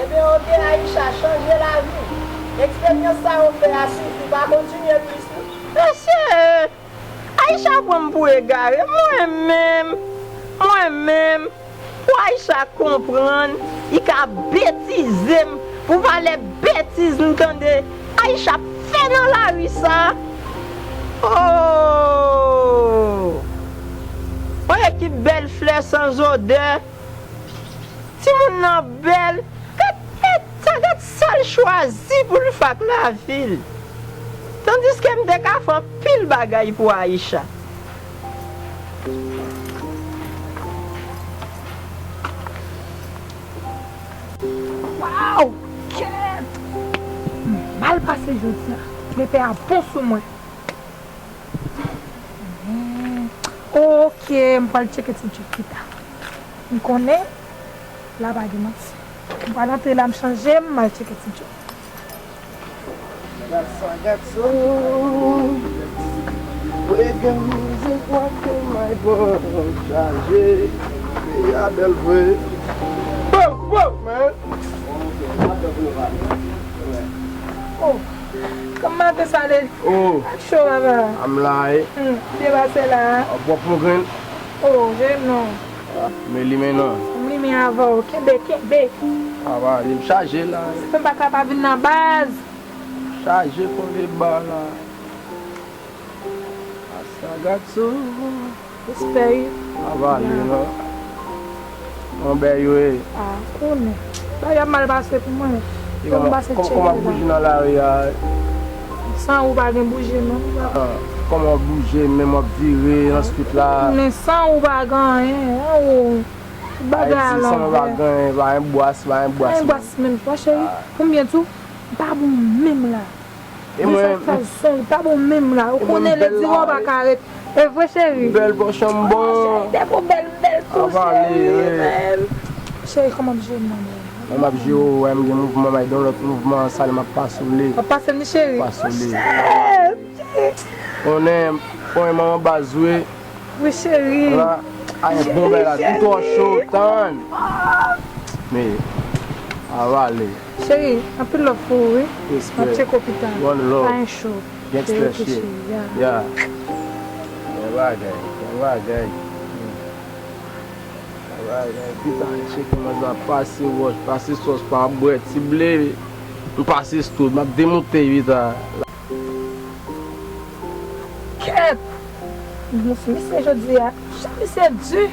Ebyen, oke, Aisha, chanje lavi w. Eksperyans sa ou fè a sifi, pa kontinye plis, non. Mesye, Aisha pran m pou egare. Mwen menm, mwen menm, pou Aisha konprann, li ka betize m pou valè betiz m tande Aisha ap fè nan lari sa. Oh! Yon ekip bèl flè san zodè. Timoun nan bèl. Gad eta, gad sa l chwazi pou l fè ak lavi l. Tandiske m te ka fè anpil bagay pou Aisha. Waw! Kèt! M mal pase jodi a. Lepè a bon sou mwen. Hmm. Oke, m pral tcheke ti Djouk pita. M konnen la pa gen manti. M pral antre la, m chanje, m al tcheke ti Djouk. Gad sa, gad sa. Reggae music, what am I born? Chaje. Peyi a bèl vre. Bow, bow, man. Oh, kòman maten sa ale? Oh. Ak cho, papa. I'm like. Hmm, byen pase la. Ap bwè pou grenn. Oh, je non. Ah, men limen non. M limen avè w. Kenbe, kenbe. Ava li, m chaje la. Sa fè m pa ka pa vin nan baz. Chaje konde ba la. Asa gato. Respè wi. Ava li non. Yon bèy yo ye. Ah, konnen. Bagay ap mal pase pou mwen. Fòk m pase tcheke la. Kòman bouji nan lari a? San ou pa gen bouji non. Ah, kòman bouji menm w ap vire nan street la? Men san ou pa gen anyen, anwo. Bagay a lanvè. Ayiti san ou pa gen anyen, pa gen bwas, pa gen bwas. Pa gen bwas menm, pa cheri. Pou m byen di w, m pa bon menm la. E mwen, sa k fè l sonj, pa bon menm la. Ou konnen lè di wè w pa ka ret. E vre, cheri. Bèl pòchon m bon. Cheri, depi w bèl, m bèl tou, cheri, bèl. Cheri, kòman m jwe m nan men? Mwen m ap jwe w, wè m gen mouvman, m ay gen yon lòt mouvman, sa l m ap pase w li. W ap pase m li, cheri? Pase w li. Konnen, konnen manman baz vre. Wi, cheri. La, ay bon bèl la, tou twò cho, tann. Men, avale. Cheri, anpil love pou ou, wi. Respè. M ap tcheke w pita. One love. Pa gen cho. Gangsta shit. Ya. Bon bagay, bon bagay. Bon bagay. Pita, m tcheke manzè ap pase wòch, pase sòs, pa bwè ti ble. M pase stou, m ap demonte pita. Kèt! M bous misye jodi a. Jan misye di.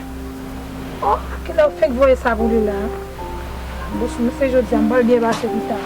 Oh, kilè yo fenk voye sa pou li la? M bous misye jodi a, m pral byen pase pita.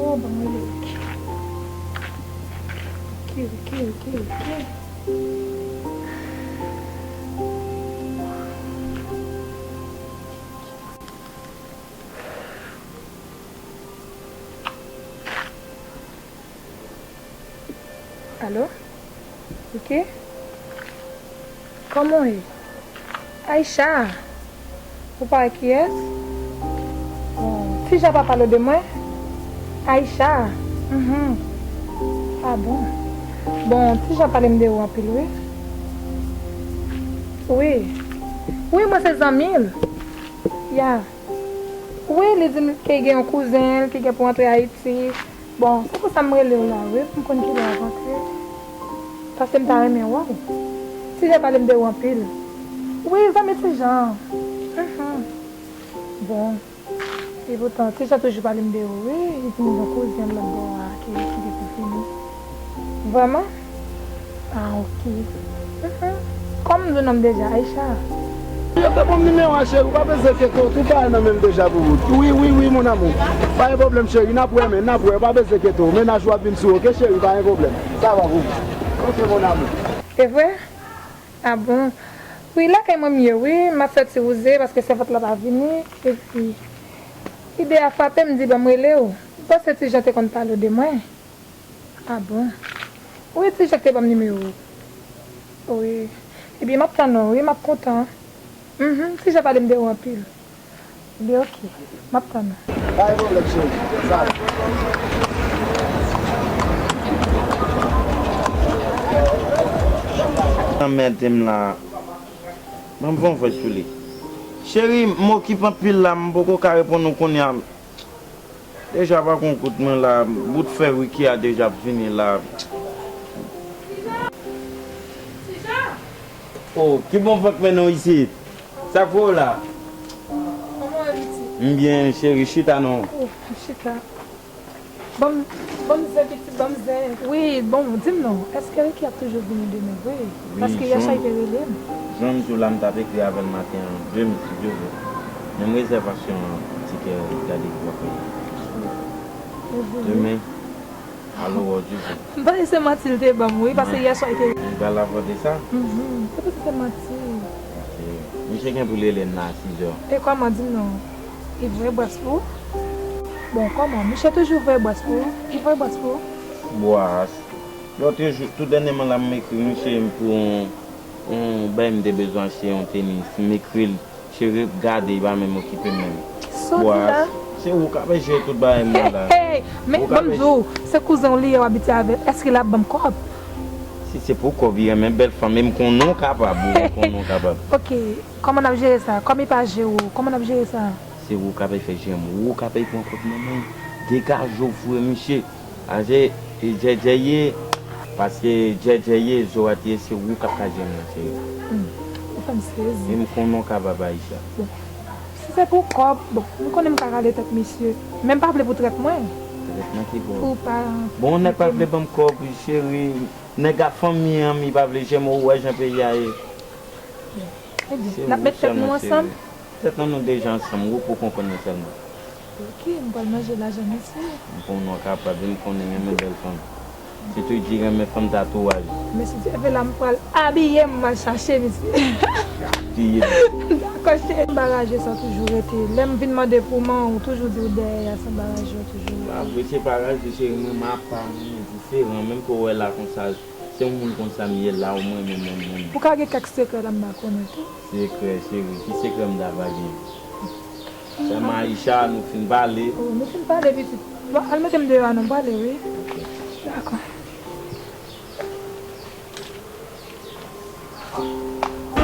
Oh, ban mwen rele Ricky. Ricky, Ricky, Ricky, Ricky. Alo? Ricky? Kòman w ye? Aisha? Ou pa wè kiyès? Bon, Tija pa pale w de mwen? Aisha? Mhm. Ah bon? Bon, Tija pale m de ou anpil, wi. Wi. Wi, mwen se zanmi l. Ya. Wi, li di m ke gen yon kouzen l ki gen pou antre Ayiti. Bon, se pou sa m rele w la, wi, pou m konn kilè w ap antre. Paske m ta renmen wè w. Tija pale m de ou anpil. Wi, zanmi Ti Jan. Mhm. Bon. Epoutan, Ti Jan toujou pale m de ou, wi. Li di m gen yon kouzen l lòt bò a ki, ki gen pou vini. Vrèman? Ah, ok. Mhm. Kòman m di w non m deja, Aïcha? Yo te ban m nimewo a, cheri, ou pa bezwen enkyete w, tout bagay nan men m deja pou ou. Wi, wi, wi, mon amour. Pa gen pwoblèm, cheri, n ap wè, men n ap wè, ou pa bezwen enkyete w. Mennaj ou ap vin sou ou, ok, cheri, pa gen pwoblèm. Sa va pou ou. Ok, mon amour. Se vre? Ah bon? Wi, lakay mwen m ye, wi. M ap fè ti wouze paske sèvant la pa vini. Epi, ide a frape m, m di ban m rele w. M panse Ti Jan te konn pale w de mwen. Ah bon? Wi, Ti Jan k te ban m nimewo w. Wi. Ebyen, m ap tann ou, wi, m ap kontan. Mhm, Ti Jan pale m de ou anpil. Ebyen, ok. M ap tann ou. Pa gen pwoblèm, cheri. Sa. Anmède m la. Ban m fè yon vòy sou li. Cheri, m okipe anpil la, m poko ka reponn ou kounye a. Deja pa gon kout mwen la, bout fè Ricky a deja ap vini la. Oh, ki bon van k mennen w isit? Sa k voye w la? Kòman w ye, pitit? M byen, cheri, chita non. Oh, chita. Ban m, ban m zen, pitit, ban m zen. Wi, bon, di m non, èske Ricky ap toujou vini demen vre? Wi, paske yè swa li te rele m. Jan m di w la, m t ap ekri avè l maten an, demen, si Dye vle. Menm rezèvasyon an, tikè, gade ki w ap peye. Demen, alò, w di. M panse se manti l te ban m, wi, paske yè swa li te. Li pral avòde sa? Mhm, se pou se manti. Ok. Misye gen pou l rele m nan a sizè. E kòman, di m non? Li voye bwès pou ou? Bon, kòman? Misye toujou voye bwès pou ou? Li voye bwès pou ou? Bwès. Lòt jou, tou dènyèman la, m ekri misye pou yon, yon bagay m te bezwen achte, yon tenis. M ekri l, cheri, gade, li pa menm okipe m menm. Sa w di la? Bwès. Se ou k ap jere tout bagay m nan la. Hey, hey, men ban m di w, se kouzen w li ye, w abitye avè l. Èske l ap ban m kòb? Si se pou kòb, li renmen bèl fanm, e m konnen w kapab, wi, m konnen w kapab. Ok, kòman n ap jere sa? Kòm li pa jere w, kòman n ap jere sa? Se ou k ap fè jere m, ou k ap pran kòb nan men l. Degaje w, foure misye. Ase, e djèdjè ye, paske djèdjè ye, zo a te ye, se ou k ap ka jere m nan, cheri. Hmm, ou fè m sezi. E m konnen w kapab, Aïcha. Bon, si se pou kòb, bon, m konnen m ka rale tèt misye, men m pa vle pou trèt mwen. Trèt mwen ki kòb? Pou pa. Bon, nèg pa vle ban m kòb, cheri. Nèg a fanmi an, mi pa vle jere m, ou wè jan peyi a ye. Ebyen, n ap met tèt nou ansanm? Tèt nan nou deja ansanm, ou pou konprann mwen sèlman. Ok, m pral manje lajan misye. M konnen w kapab, e m konnen renmen bèl fanm. Sitou di renmen fanm tatouaj. Men si Dye vle la, m pral abiye m, m al chache misye. Abiye m. Dakò, cheri. Anbaraje sa toujou rete. Lè m vin mande pou man, ou toujou di w dèyè a, se anbaraje w toujou rete. Pa vre, se pa raje, cheri, mwen m apa, mwen diferan. Menm pou w wè la konsa, se yon moun konsa m ye la, ou mwen menm, mwen menm. Ou ka gen kèk sekrè la m pa konnen tou. Sekrè, cheri, ki sekrè m ta va gen? Sèlman Aïcha, nou fin pale. Oh, nou fin pale, pitit. Bon, al mete m deyò a non, m prale, wi. Ok. Dakò.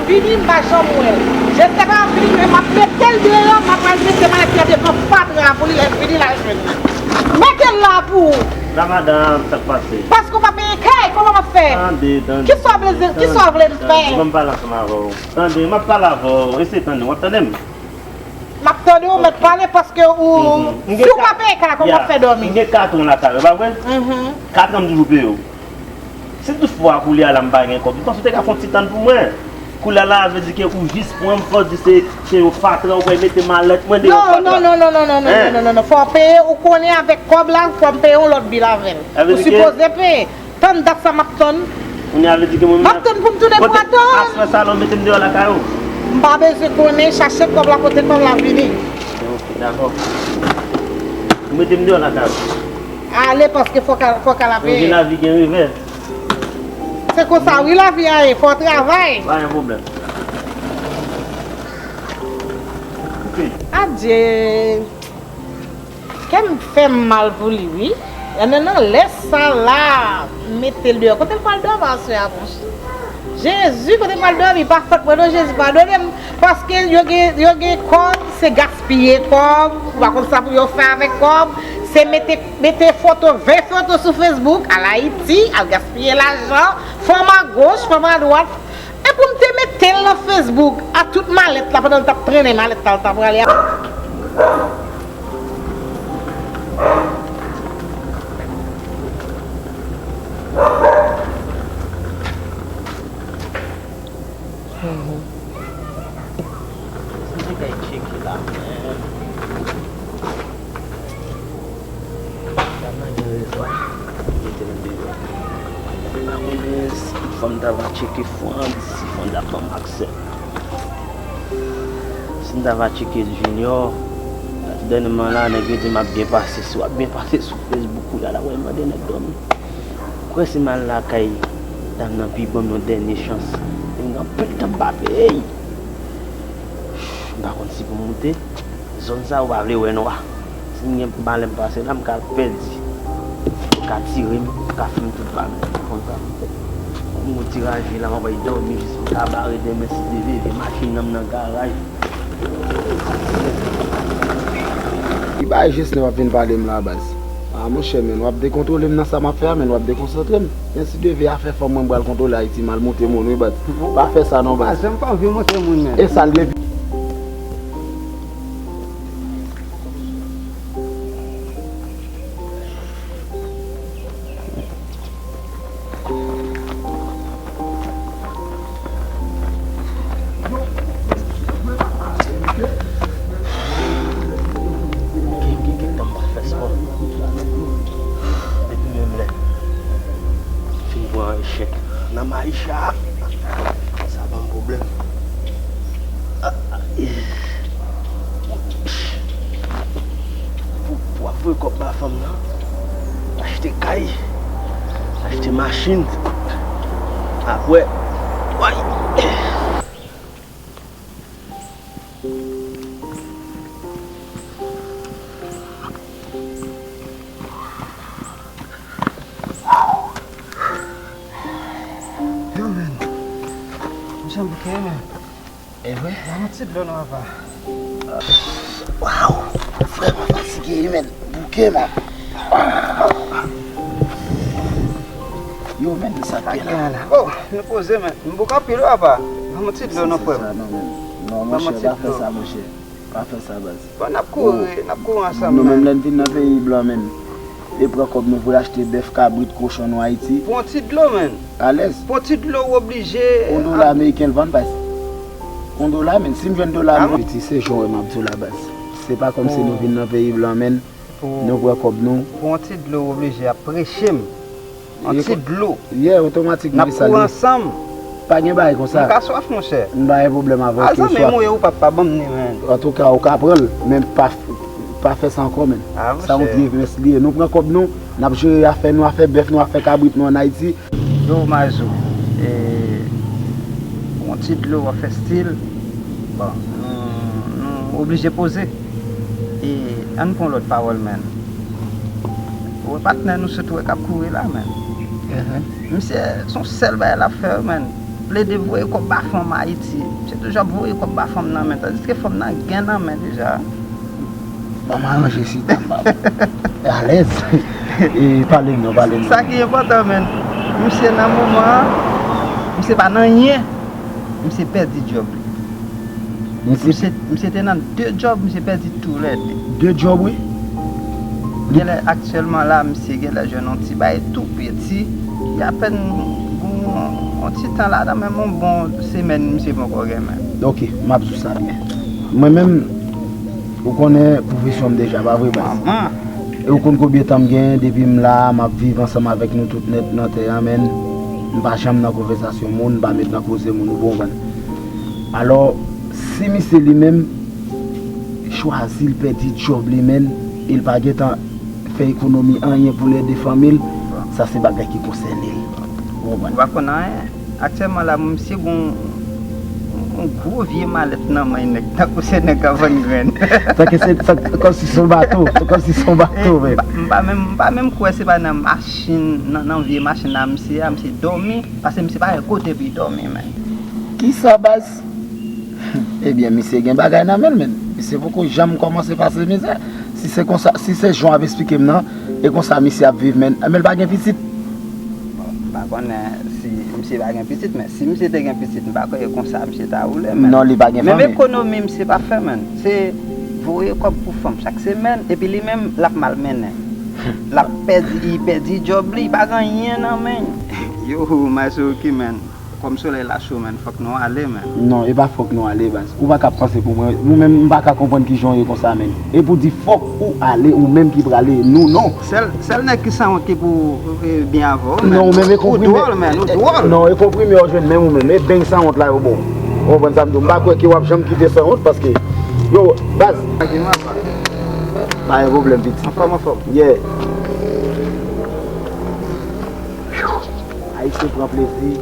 Vini, m pa janm wè l. Jèstè pa ap vini, men m ap mete l deyò, m ap al mete malèt la devan fatra a pou li lè l vini, l al jwenn li. Mete l la pou ou. La madanm, sa k pase? Paske w pa peye kay, kòman m ap fè? Tande, tande. Kisa w vle, kisa w vle m fè? Tande, ban m pale ansanm avè w. Tande, m ap pale avè w. Eseye tande, w ap tande m? M ap tande w, mèt pale paske ou, si w pa peye kay la, kòman w ap fè dòmi? M gen kat an lakay ou, pa vre? Kat an m toujou peye w. Si toutfwa koulye a la m pa gen kòb, m panse w te ka fè yon ti tann pou mwen. Koulye a la, vle di ke ou jis pran m, fò w di se, se yon fatra, ou pral mete malèt mwen deyò fatra. Non, non, non, non, fò w peye, ou konnen avèk kòb la, fò m peye yon lòt bil avè l. Ou sipoze peye. Tann dat sa m ap tann. Kounye a vle di ke mwen menm. M ap tann pou m tounen pou atann. Aswè sa la, w mete m deyò lakay ou. M pa bezwen konnen, chache kòb la, kote kòb la vini. Ok, dakò. Ou mete m deyò lakay ou. Ale, paske fòk al, fòk al ap. Ou gen lavi gen revè. Se konsa, wi, lavi a ye, fò w travay. Pa gen pwoblèm. Ok. Adye. Kè m fè m mal pou li, wi. Nan, nan, nan, lè sa la, mete l deyò. Kote l pral dòmi aswè a, monchè? Jezi, kote l pral dòmi? Pa fòt mwen non, Jezi, padone m. Paske yo gen, yo gen kòb, se gaspiye kòb. Ou pa konn sa pou yo fè avèk kòb. Se mete, mete foto, ven foto sou Facebook, al Ayiti, al gaspiye lajan. Fanm agoch, fanm adwat. E Pou m te mete l nan Facebook a tout malèt la pandan l t ap trennen malèt la l t ap prale a. Mwen kay tcheke la menm. Sa nan gen rezon. Mete nan deyò. M pa konnen si fanm ta va tcheke Frantz, si fanm ta ban m aksè. Si m ta va tcheke Junior, dènyèman la, nèg yo di m ap byen pase. Si w ap byen pase sou Facebook, ou la, la, w mande nèg dòmi. Kwè si m al lakay dam nan pi ban m yon dènye chans. Depi m gen anpil tan m pa peye. M pa konn si pou m moute. Zòn sa yo pa vle wè nwa. Si m gen malè m pase la, m ka pèdi. Yo ka tire m, yo ka fè m tout bagay. M konn sa m fè. M gon ti raje la, m ap dòmi jis m ka bare demen si Dye vle, machin nan m nan garaj. Ki bagay Jesne w ap vin pale m la, baz? Ah, monchè, men w ap dekontwole m nan sa m ap fè a, men w ap dekonsantre m. Men si Dye vle afè fanm mwen m pral kontwole Ayiti, m al monte moun, wi, baz. Pa fè sa non, baz. Pa janm pa anvi monte moun, men. E sa l ye. Gen, gen, gen tan m pa fè spò. Depi menm lè m fin pran echèk nan Maisha, sa ban m pwoblèm. Ah, ah, eh. Pou, pou ap voye kòb ba fanm nan, achte kay, achte machin, apre, way. Yo, men. Mwen janm bouke, men. E vre? Ban m yon ti dlo non, apa. Waw! Vrèman fatige, wi, men. Bouke, men. Yo, men, sa k gen la? Oh, nou poze, men. M bouke anpil, wi, apa. Ban m yon ti dlo non, frè m. Sa, non, men. Non, monchè, pa fè sa, monchè. Pa fè sa, baz. Bon, n ap kouri, n ap kouri ansanm, men. Nou menm, lè n vin nan peyi blan, men. E pran kòb nou voye achte bèf, kabrit, kochon nou Ayiti. Pou yon ti dlo, men. Alèz. Pou yon ti dlo, w oblije. Yon dola ameriken l vann, baz. Yon dola, men. Si m jwenn dola, men. Piti, se jan w wè m ap di w la, baz. Se pa kòmsi nou vin nan peyi blan, men. Nou pran kòb nou. Pou yon ti dlo, w oblije ap preche m. Yon ti dlo. Yeah, otomatik, men sa l ye. N ap kouri ansanm. Pa gen bagay konsa. M ka swaf, monchè. M pa gen pwoblèm avè w ke w swaf. A, zanmi m ou ye, ou p ap pa ban m ni, men. Antouka, ou ka pran l, men pa, pa fè sa ankò, men. Sa yon vye mès li ye. Nou pran kòb nou, n ap jere afè nou, afè bèf nou, afè kabrit nou ann Ayiti. Yo, Mazou, e, yon ti dlo w ap fè stil. Bon, nou, nou oblije poze. E, ann pran lòt pawòl, men. Ou wè patnè nou sitou k ap kouri la, men. Misye, se yon sèl bagay l ap fè, men. Plede voye kòb ba fanm Ayiti. Misye toujou ap voye kòb ba fanm nan, men. Tandiske fanm nan gen nan men deja. Ban m aranje chita m, bab. Alèz. E, pale m non, pale m non. Sa ki enpòtan, men. Misye nan moman an, misye pa nan anyen. Misye pèdi djòb li. Misye, misye te nan de djòb, misye pèdi toulède. De djòb, wi. Genlè aktyèlman la, misye genlè jwenn yon ti bay tou piti. Li apèn gon yon ti tan ladan, men yon bon semèn misye poko gen men. Ok, m ap di w sa byen. Mwen menm, ou konnen pwofesyon m deja, pa vre, baz? Manman. E ou konn konbyen tan m gen depi m la, m ap viv ansanm avèk nou tout nèt nan tè a, men m pa janm nan konvèsasyon moun, m pa met nan koze moun, ou konprann. Alò, si misye li menm chwazi l pèdi djòb li, men, e l pa gentan fè ekonomi anyen pou l ede fanmi l, sa se bagay ki konsène l. Ou konprann? Ou pa konn anyen. Aktyèlman la, misye gon yon gwo vye malèt nan men nèg, tankou se nèg k ap vann grenn. Tankou se, tankou, kòmsi se yon bato, se kòmsi se yon bato, men. M pa, m pa menm, m pa menm kwè se pa nan machin, nan, nan vye machin la misye a, misye dòmi, paske misye pa gen kote pou l dòmi, men. Kisa, baz? Ebyen, misye gen bagay nan men l, men. Misye poko janm kòmanse pase mizè. Si se konsa, si se jan w ap esplike m nan, e konsa misye ap viv, men. Men l pa gen pitit. Bon, m pa Konnen si misye pa gen pitit, men si misye te gen pitit, m pa kwè e konsa misye ta woule, men. Non, li pa gen fanmi. Menm ekonomi misye pa fè, men. Se voye kòb pou fanm chak semèn, epi li menm, l ap malmennen. L ap pèdi, li pèdi djòb li, li pa gen anyen nan men. Yo, Maestro Rocky, men. Kòm solèy la cho, men, fòk nou ale, men. Non, e pa fòk nou ale, baz. Ou pa ka panse pou mwen. Ou menm, m pa ka konprann kijan w ye konsa, men. E pou di fòk ou ale, ou menm ki prale, nou non. Sèl, sèl nèg ki sanwont ki pou, eh, byen avè w, men. Non, ou menm e konprime. Ou dwòl, men, ou dwòl. Non, e konprime w jwenn menm ou menm. E beng sanwont la yo bon. Ou konprann sa m di w? M pa kwè ke w ap janm kite sanwont paske, yo, baz. Pa gen pwoblèm, pitit. Anfòm, anfòm. Yeah. Ayisyen pran plezi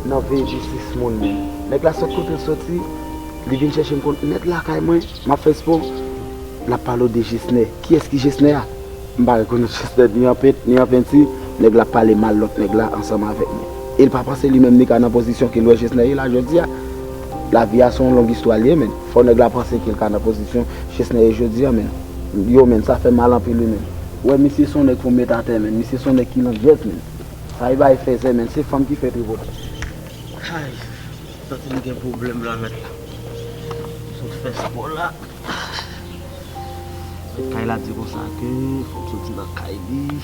nan veye jistis moun, men. Nèg la sot kote l soti, li vin chèche m konn nèt lakay mwen, m ap fè espò, l ap pale w de Jesnè. Kiyès ki Jesnè a? M pa rekonèt Jesnè ni an pent, ni an penti. Nèg la ap pale mal lòt nèg la ansanm avèk mwen. E l pa panse li menm li ka nan pozisyon ke l wè Jesnè ye la jodi a. Lavi a se yon long istwa li ye, men. Fò nèg la panse ke l ka nan pozisyon Jesnè ye jodi a, men. Yo, men, sa fè mal anpil, wi, men. Wè, misye se yon nèg pou met atè, men. Misye se yon nèg ki landjèz, men. Sa e bay fèzè, men. Se fanm ki fè tripotay. Ay, santi m gen pwoblèm la, mèt la. Sot fè spò la. Mèt kay la di konsa ke fò m soti nan kay li.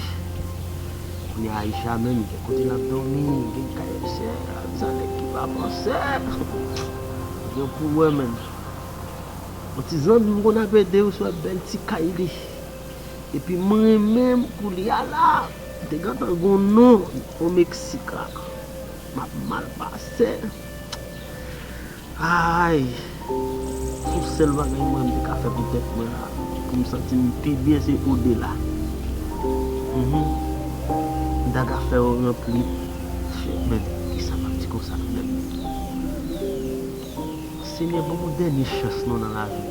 Kounye a Aisha menm, gen kote l ap dòmi, gen kay chè, avèk sa nèg ki pa panse. Gen pou wè, men. Yon ti zanmi m konn ap ede yo sou bèl ti kay li. Epi mwen menm, koulye a la, m te gentan gon non o Meksik la. M ap mal pase. Ay! Yon sèl bagay mwen m te ka fè pou tèt mwen la, pou m santi m pi byen, se odela. Mhm. M ta ka fè yo ranpli. Shit, men, kisa m ap di konsa menm? Senyè, ban m yon dènye chans non nan lavi m.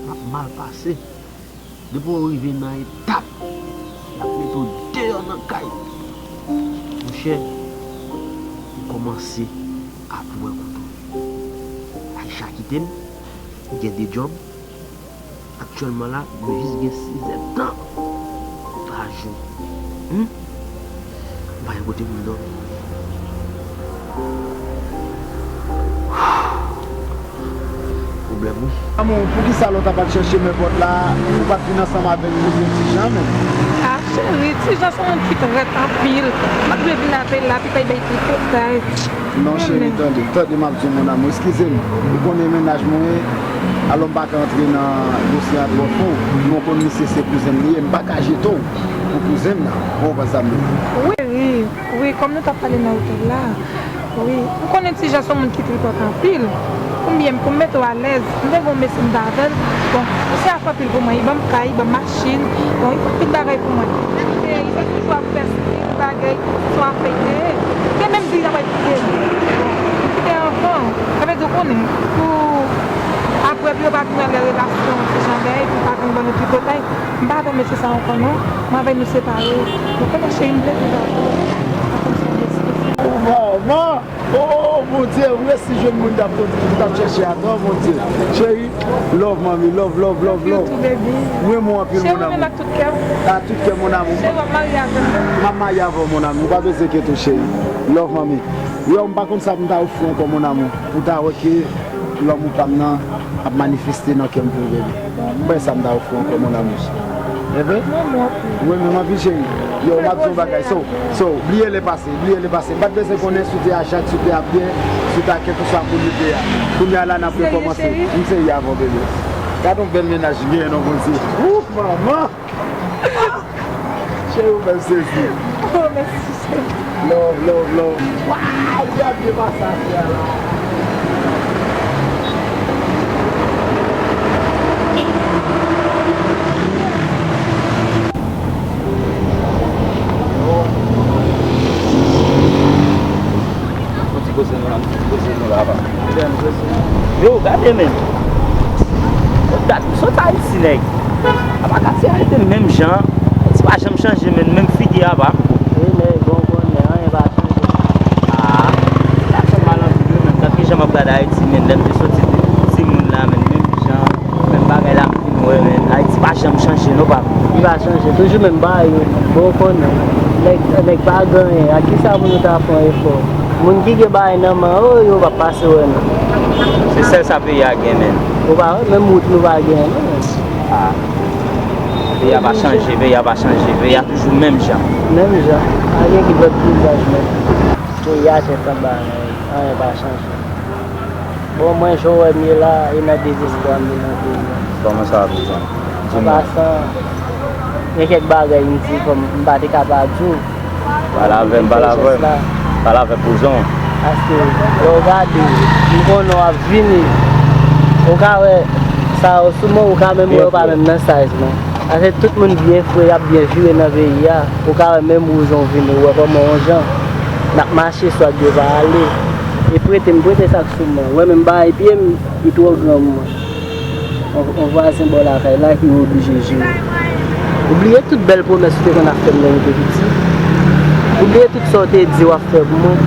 M ap mal pase. Depi w rive nan etap, y ap mete w deyò nan kay. Monchè, m kòmanse ap wè kote w ye. Aisha kite m, m gen de djòb. Aktyèlman la, m jis gen sizèdtan pa jou. Hmm? M pa gen kote pou m dòmi. Pwoblèm, wi. Amou, poukisa lè w t ap al chèche m èpòt la, ou pa t vin ansanm avèk kouzen Tijan, menm? A, cheri, Tijan se yon moun ki trèt anpil. M pa t vle vin avè l la, pou l bay tripotay. Non, cheri, tande, tande, m ap di w, mon amour, eskize m. Ou konnen mennaj mwen ye, alò m pa ka antre nan dosye a twò fon. Men w konn misye se kouzen m li ye, m pa ka jete w pou kouzen m nan. Ou konprann sa m vle di? Wi, wi, kòm nou t ap pale nan otèl la, wi. M konnen Tijan se yon moun ki tripòt anpil. Pou m byen, pou m mete w alèz, m te gen yon mesye m t avè l. Bon, misye a fè anpil pou mwen. Li ban m kay, li ban m machin. Bon, li fè anpil bagay pou mwen. E, li te toujou ap fè stil, bagay, se yon afè li te ye. Li te menm di l t ap al kite m. Bon, li kite anvan. Sa vle di, ou konnen, pou apre, pou yo pa vin anlè relasyon, se jan bagay, pou pa vin ban nou tripotay. M pa avè mesye sa ankò non. Mwen avè l nou separe. Ou konnen cheri m vle viv avè w. Sa konn sa mesye. Oh, manman! Oh, Bondye, m resi jwenn moun m t ap, m t ap chèche a, non, Bondye. Cheri, love, manmi, love, love, love, love. Love you too, baby. M renmen w anpil, mon amour. Cheri, m renmen ak tout kè m. A tout kè, mon amour. Cheri, w ap marye avè m. M ap marye avè w, mon amour. Ou pa bezwen enkyete w, cheri. Love, manmi. Yo, m pa konn sa pou m ta ofri w ankò, mon amour. Pou w ta wè ke lanmou pa m nan ap manifeste nan kè m pou ou, baby. Mwen sa m ta ofri w ankò, mon amour. Bebe? Mwen, mwen anpil. Mwen menm anpil, cheri. Yo, m ap di yon bagay. So, so, bliye lè pase, bliye lè pase. M pa t bezwen konnen si w te a Jak, si w te a Pyè, si w te a kèlkeswa moun ou te a. Kounye a la, n ap rekòmanse. M serye avè w, bebe. Gade yon bèl mennaj m genyen non, Bondye. Ouf, manman! Cheri, ou fè m sezi. Oh, mèsi, cheri. Love, love, love. Waw, gad byen pase a la. Fò ti koze nou la, fò ti koze nou la, apa. Yo, gade, men. Dat m sot Ayiti, nèg. Apa katye Ayiti menm jan. Ayiti pa janm chanje, men menm figi a, apa. Wi, men bon, bon, men anyen pa chanje. Ah, sa fè m mal anpil, wi, men. Gad kijan m ap gade Ayiti, men. Lè m te soti timoun la, men, menm jan. Menm bagay la m vin wè, men. Ayiti pa janm chanje, non, pa. Li pa chanje. Toujou menm bagay, wi. Bon, ou konnen. Nèg, nèg pa gen anyen. Ak kisa pou nou ta fè yon efò? Moun ki gen bagay nan men yo, yo p ap pase wè nou. Se sèl sa peyi a gen, menm. Ou pa wè, menm wout nou pa gen, non, menm. Ah. Peyi a pa chanje, peyi a pa chanje, peyi a toujou menm jan. Menm jan. Pa gen ki lòt vizaj, menm. Peyi a tèt anba, men anyen pa chanje. Bon, mwen, jan w wè m ye la, e nan dezespwa m ye nan peyi a. Kòman sa ap rive? An pasan, gen kèk bagay m di kòm m pa te ka pa di w. Pale avè m, pale avè m. Pale avè m, kouzon. Paske, lè w gade, m konnen w ap vini. Ou ka wè, sa yo sou mwen, ou ka menm wè yo pa menm nan size mwen. Paske tout moun byen fre, y ap byen vire nan peyi a. Ou ka wè menm wouj on vini, ou wè kòman on jan. N ap mache, swat yo pa ale. E prete m, prete sa k sou mwen. Ou wè menm bagay pye m, li twò gran pou mwen. On, on vwazen bò lakay la ki oblije jere. Ou bliye tout bèl pwomès ou te konn ap fè m lè nou te piti. Ou bliye tout sa w te di w ap fè pou mwen.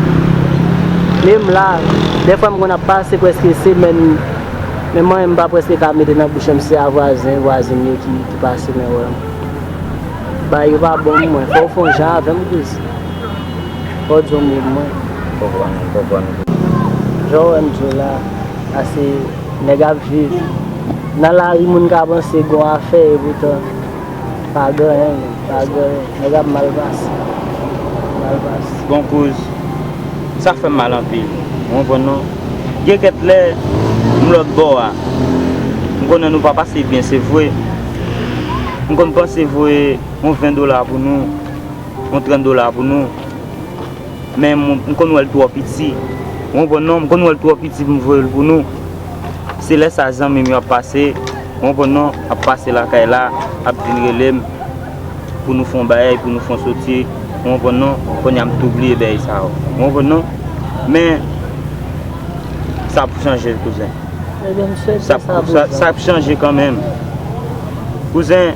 Men m la, dèfwa m konn ap pase prèske semèn, men mwen menm m pa prèske ka mete nan bouch mwen, se a vwazen, vwazen m yo ki, ki pase nan wè m. Bagay yo pa bon pou mwen. Fò w fè yon jan avè m, kouz. Fò w di yon mo pou mwen. Konprann, konprann. Jan w wè m di w la, a se nèg ap viv. Nan lari, moun ka panse gon afè, epoutan, pa gen anyen, menm, pa gen anyen. Nèg ap mal pase. Mal pase. Bon, kouz, sa fè m mal anpil. Ou konprann, non? Gen kèk lè, m lòt bò a. M konnen nou pa pase byen, se vre. M konn panse voye yon ven dola pou nou, yon trant dola pou nou. Men m, m konn wè l twò piti. Ou konprann, non? M konn wè l twò piti pou m voye l pou nou. Se lè sa zanmi m yo ap pase, ou konprann, non? Ap pase lakay la, ap vin rele m pou nou fè yon bagay, pou nou fè yon soti. Ou konprann, non? Kounye a m tou bliye bagay sa yo. Ou konprann, non? Men, sa ap chanje, kouzen. Ebyen, m swete sa pou sa, sa ap chanje kanmenm. Kouzen,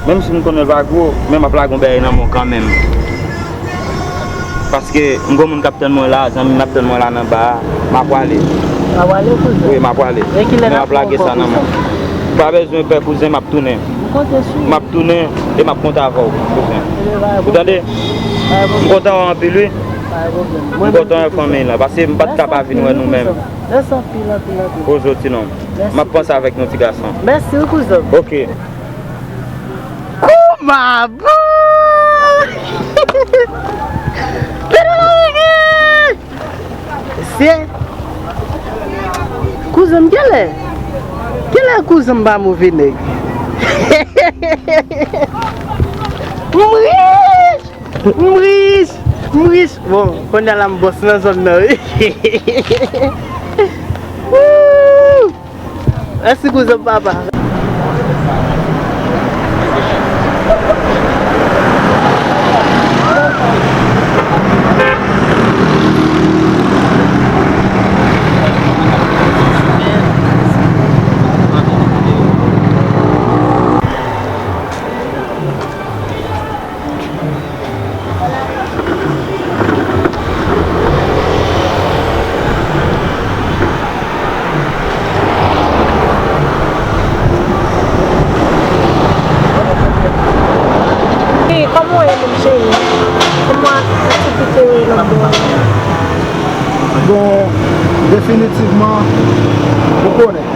menm si m konnen l pa gwo, men m ap lage yon bagay nan men w kanmenm. Paske m gon moun k ap tann mwen la, zanmi m ap tann mwen la nan ba a, m ap prale. W ap prale, kouzen? Wi, m ap prale. E kilè n ap lage sa nan men w? Pa bezwen pè, kouzen, m ap tounen. M konte sou ou. M ap tounen e m ap konte avè w, kouzen. Ou tande? M kontan wè w anpil, wi. M kontan wè fanmi la, paske m pa t ka pa vin wè nou menm. Mèsi anpil, anpil, anpil. Poze w ti non. M ap panse avèk nou ti gason. Mèsi wi, kouzen. Ok. Koumabon! Se kouzen m, kilè? Kilè kouzen m pa move nèg? M rich! M rich! M rich! Bon, kounye a la m bòs nan zòn nan, wi. Woo! Mèsi, kouzen papa. Hey, kòman w ye menm, cheri? Kòman aktivite yo ye lòt bò a? Bon, definitivman, ou konnen,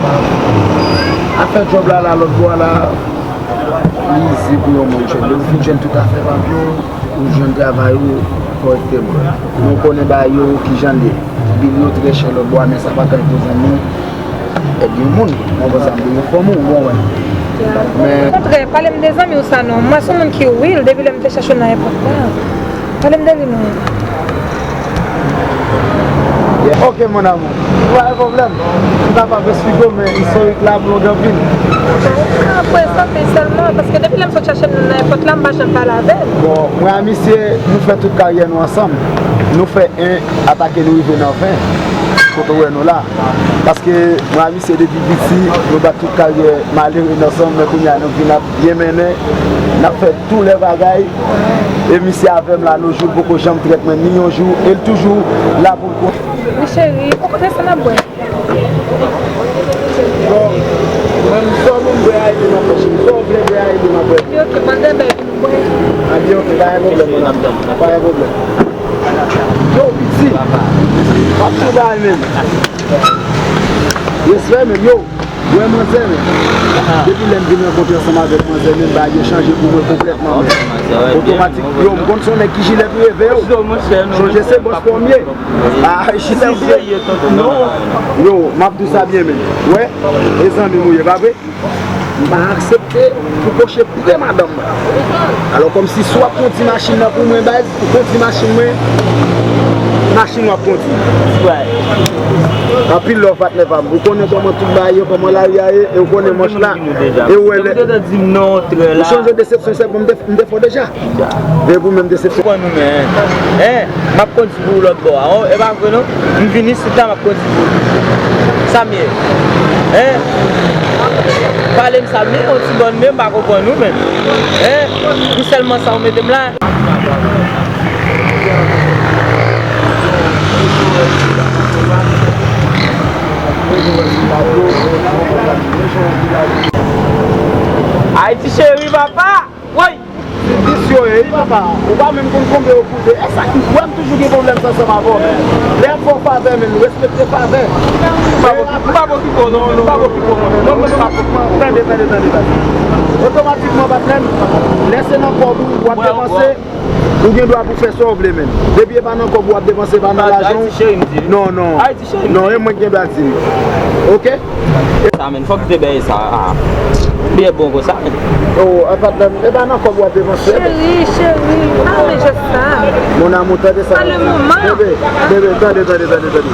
afè djòb la, la, lòt bò a la, li izi pou yon moun jwenn. Lè ou fin jwenn tout afè papye w, ou jwenn travay ou kòrèkteman. Men w konnen bagay yo kijan l ye. Bil yo trè chè lòt bò a, men sa pa ka enpoze nou èd yon moun. Mwen konsa m gen yon fanm ou bon wè. Men okontrè, pale m de zanmi w sa non. Mwen se yon moun ki real depi lè m te chèche w nan èpòt la. Pale m de li non. Yeah, ok, mon amour. Pa gen pwoblèm. M kapab esplike w, men istorik la ap long anpil. Apre sa, se sèlman, paske depi lè m sot chache l nan èpòt la, m pa janm pale avè l. Bon, mwen a misye, nou fè tout karyè nou ansanm. Nou fè en, atake nou rive nan ven. Kote w wè nou la. Paske mwen a misye depi piti, nou bat tout karyè malere n ansanm, men kounye a nou vin ap byen mennen, n ap fè tou lè bagay. E misye avè m la, no jou, l poko janm trèt mwen ni yon jou, e l toujou la pou l kon. Wi, cheri, okontrè, sa n ap bwè. Bon, mwen, m sò moun bwè a, epi m ap fè cheri. Sò w vle bwè a, epi m ap bwè. Epi, ok, mande bèl pou nou. Abyen, ok, pa gen pwoblèm, mon amour. Pa gen pwoblèm. Yo, piti. W ap tou bay menm. Respè menm, yo. Wè manzè menm. Depi lè m vin rankontre ansanm avèk manzè menm, bagay yo chanje pou mwen konplètman menm. Otomatik, yo, m konn se yon nèg ki jilèt ou ye, veye w. Sonje se bòs pa w m ye. Ah, jilèt ou ye. Non. Yo, m ap di w sa byen menm. Wè, e zanmi m ou ye, pa vre? M pa aksepte pou kwoche pre madanm mwen. Alò, kòmsi si w ap kondi machin nan pou mwen, baz, ou kondi machin mwen, machin w ap kondi. Anpil love, patnè pa m. Ou konnen kòman tout bagay yo, kòman lari a ye, e ou konnen manch la, e ou wè lè. Ou sonje desepsyon, se bon, m te, m te fè w deja. Veye pou menm desepsyon. Pran nou men, en. En, m ap kondi pou ou lòt bò a. Oh, e pa vre non. M vin isit la, m ap kondi pou ou. Sa m ye? En? Pale m sa m ye, yon ti bòn men, m pa konprann ou menm. En? Pou sèlman sa ou mete m la? Ayiti cheri, papa! Woy! Dis yo ye, wi papa. Ou pa menm konn konbe yo koute. E sa ki fè m toujou gen pwoblèm sa ansanm avè w, men. Lè m fè w favè, men, respekte favè. M pa okipe w non, non. M pa okipe w non. Mwen, mwen, otomatikman, tande, tande, tande, tande. Otomatikman, patnè m, lè se nan kòb ou, w ap depanse, ou gen dwa pou fè sa w vle, men. Depi e pa nan kòb ou w ap depanse, pa nan lajan w. Non, non. Non, e mwen ki gen dwa di l. Oke? Sa, men, fòk te bèy sa. Ah. Byen bon konsa, men. Oh, e patnè m, e pa nan kòb w ap depanse. Cheri, cheri, pa renmen jès sa. Mon amour, tande sa. Pa le moman. Bebe, bebe, tande, tande, tande, tande.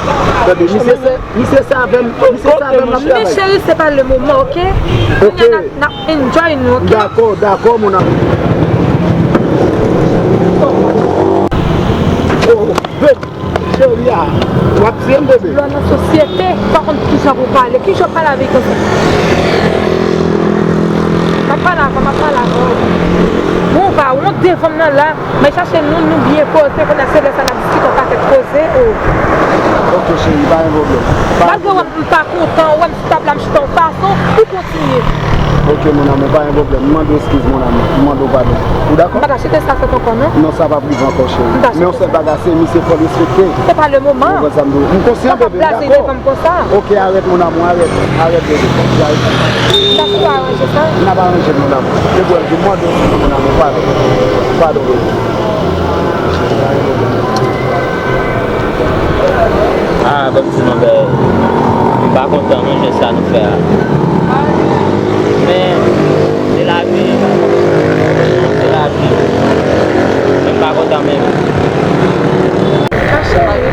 Tande, misye se, misye se avè m, misye se avè m l ap travay. Men cheri, se pa le moman, oke? Oke. Kounye a n ap, n ap enjoy nou, oke? Dakò, dakò, mon amour. Oh, bebe. Cheri a, w ap tiye m, bebe. Lè w nan sosyete, w pa konn kijan pou w pale. Kijan w pale avèk konsa? M ap pale avè w, m ap pale avè w. Bon, w pa wont devan m nan la. M al chache nou, nou byen poze, kounye a se lè sa n ap diskite yon pakèt koze, o. Ok, cheri, pa gen pwoblèm. Malgre w wè m pa kontan, w wè m sou tab la, m chita yon fason, ou kontinye. Ok, mon amour, pa gen pwoblèm. M mande w eskiz, mon amour. M mande w padon. Ou dakò? M pa ka chite sa fèt ankò, non. Non, sa p ap rive ankò, cheri. Men yon sèl bagay, se misye fò l respekte. Se pa le moman. Ou konprann sa m di w? M konsyan, bebe, m dakò. Ou pa ka blaze devan m konsa. Ok, arèt, mon amour, arèt. Arèt, bebe. Arèt. Sa pou aranje sa? N ap aranje l, mon amour. Depi w wè m di w, m mande w eskiz, mon amour. Padon. Padon, bebe. Ah, ban m di nou, bèl. M pa kontan non jès sa nou fè a. Men, se lavi. Se lavi. Men m pa kontan menm. Ma chérie,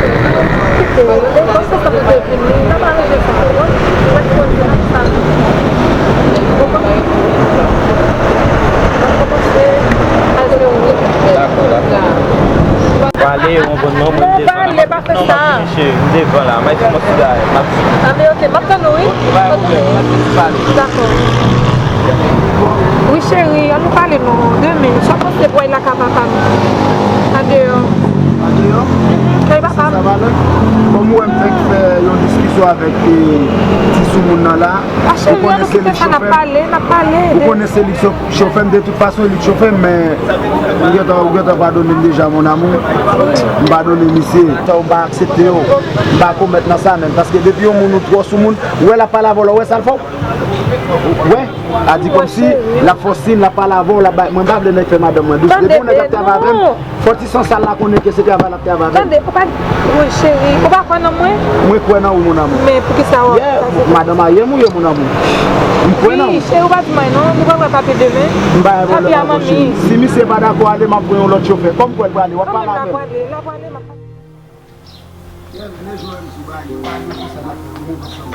kite l. E konsa sa pou te vini. N ap aranje sa, ou konprann? Mwen konn se nan sa. Ou konprann? N ap kòmanse al fè wout. Dakò, dakò. Pale, ou konprann non, mwen devan. Pale, pa fè sa. Non, m ap vini, cheri. M devan la. M ap fè yon ti bagay. M ap vini. Ah, men ok, m ap tann ou, wi. Ok, pa gen pwoblèm. Dakò. Wi, cheri, an nou pale non. Demen, sa w panse pou w al lakay papa m? Andeyò. Andeyò? Kay papa m. Sa va la? Kòm ou wè m fèk fè yon diskisyon avèk, eh, ti soumoun nan la. Ah, cheri, an nou kite sa, n ap pale, n ap pale. Ou konnen se li k chofè m, de tout fason, li k chofè m, men ou gentan, ou gentan padone m deja, mon amour. M padone misye. Sa w pa aksepte yo. M pa komèt nan sa menm, paske depi yon moun ou twò sou moun, ou wè l ap pale avè w la, ou wè sa l fè w? Ou wè? A di kòmsi l ap fè w siy, l ap pale avè w, l ap bay, mwen pa vle nèg fè madanm mwen dous. Depi yon nèg ap travay avè m, fò ti san sal la konnen ke se travay l ap travay avè m. Tande, ou pa, wi, cheri, ou pa kwè nan mwen? Mwen kwè nan ou, mon amour. Men poukisa w ap pase konsa? Madanm a yè m ou ye, mon amour. M kwè nan ou. Wi, cheri, ou pa di mwen non, nou pral wè papi demen. M pa gen pwoblèm avè w, cheri. Si misye pa dakò ale, m ap pran yon lòt chofè. Kòm kwè l prale, w ap pale avè l. Kanmenm, l ap prale, l ap prale, m ap Byen, byen jwe m sou bagay yo, pa gen konsa n ap fè yon moman ansanm.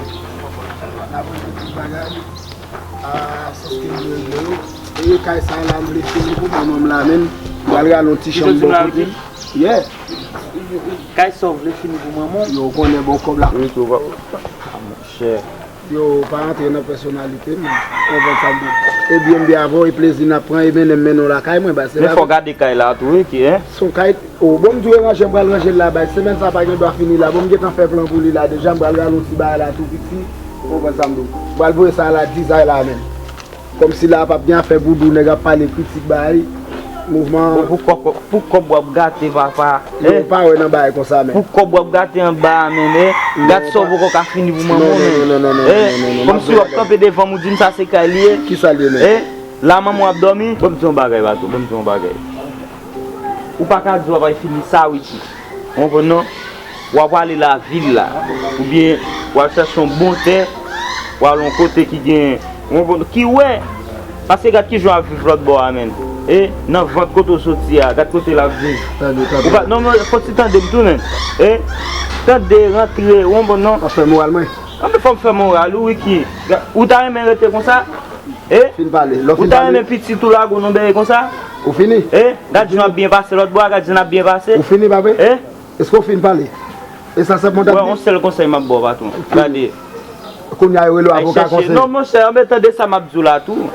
N ap regle tout bagay. Ah, se ske m vle regle yo. E kay sa la, m vle fini pou manman m la menm. M pral rale yon ti chanm bò kote. Yeah. Kay sa w vle fini pou manman w? Yo, ou konnen bon kòb la. Wi, tou va. Ah, monchè. Yo, pa rantre nan pèsonalite m, ou konprann sa m di w. E byen m byen avè w, e plezi n ap pran, e mennen m mennen w lakay mwen, baz. Men fò w gade kay la tou, wi, ki, en? Se yon kay, o, bon, m di w e ranje, m pral ranje l la, baz. Semèn sa pa gen dwa fini la. Bon, m gentan fè plan pou li la deja, m pral rale yon ti bagay la tou piti, ou konprann sa m di w. M pral voye sa la dizay la menm. Kòmsi la p ap gen afè voudou, nèg ap pale kritik bagay. Mouvman. Bon, pou kòb, pou kòb w ap gate, papa. Yo, eh, pa wè nan bagay konsa, men. Pou kòb w ap gate anba a, men, eh. Non, gad sa w poko ka fini pou manman w, men. Non, non, non, non, non, non, non, non, non, kòmsi w ap kanpe devan m, ou di m sa se kay li ye. Kisa l ye, men? Eh, la manman w ap dòmi. Ban m di yon bagay, Bato, ban m di yon bagay. Ou pa ka di w ap al fini sa, Ricky. Ou konprann, non? W ap ale lavil la, oubyen w al chèche yon bon tè, w al yon kote ki gen, yon bon, ki wè, paske gad kijan w ap viv lòt bò a, menn. E nan vant kote w soti a, gad kote l ap viv. Tande, tande. Ou pa, non, men, fò ti tande m tou, menn. E tande, rantre, ou konprann, non? W ap fè moral mwen. Anben, fò m fè moral ou, Ricky. Ou ta renmen rete konsa? E? Fin pale. Lè w fin pale. Ou ta renmen pitit ou lage w nan bèyè konsa? Ou fini? E? Gad jan w ap byen pase lòt bò a, gad jan n ap byen pase. Ou fini, papi? E? Èske w fin pale? E sa sèlman w t ap di? Wè, yon sèl konsèy m ap ba w, patwon. Gade. Kounye a, yo rele w avoka konsèy. Non, monchè, anben tande sa m ap di w la tou.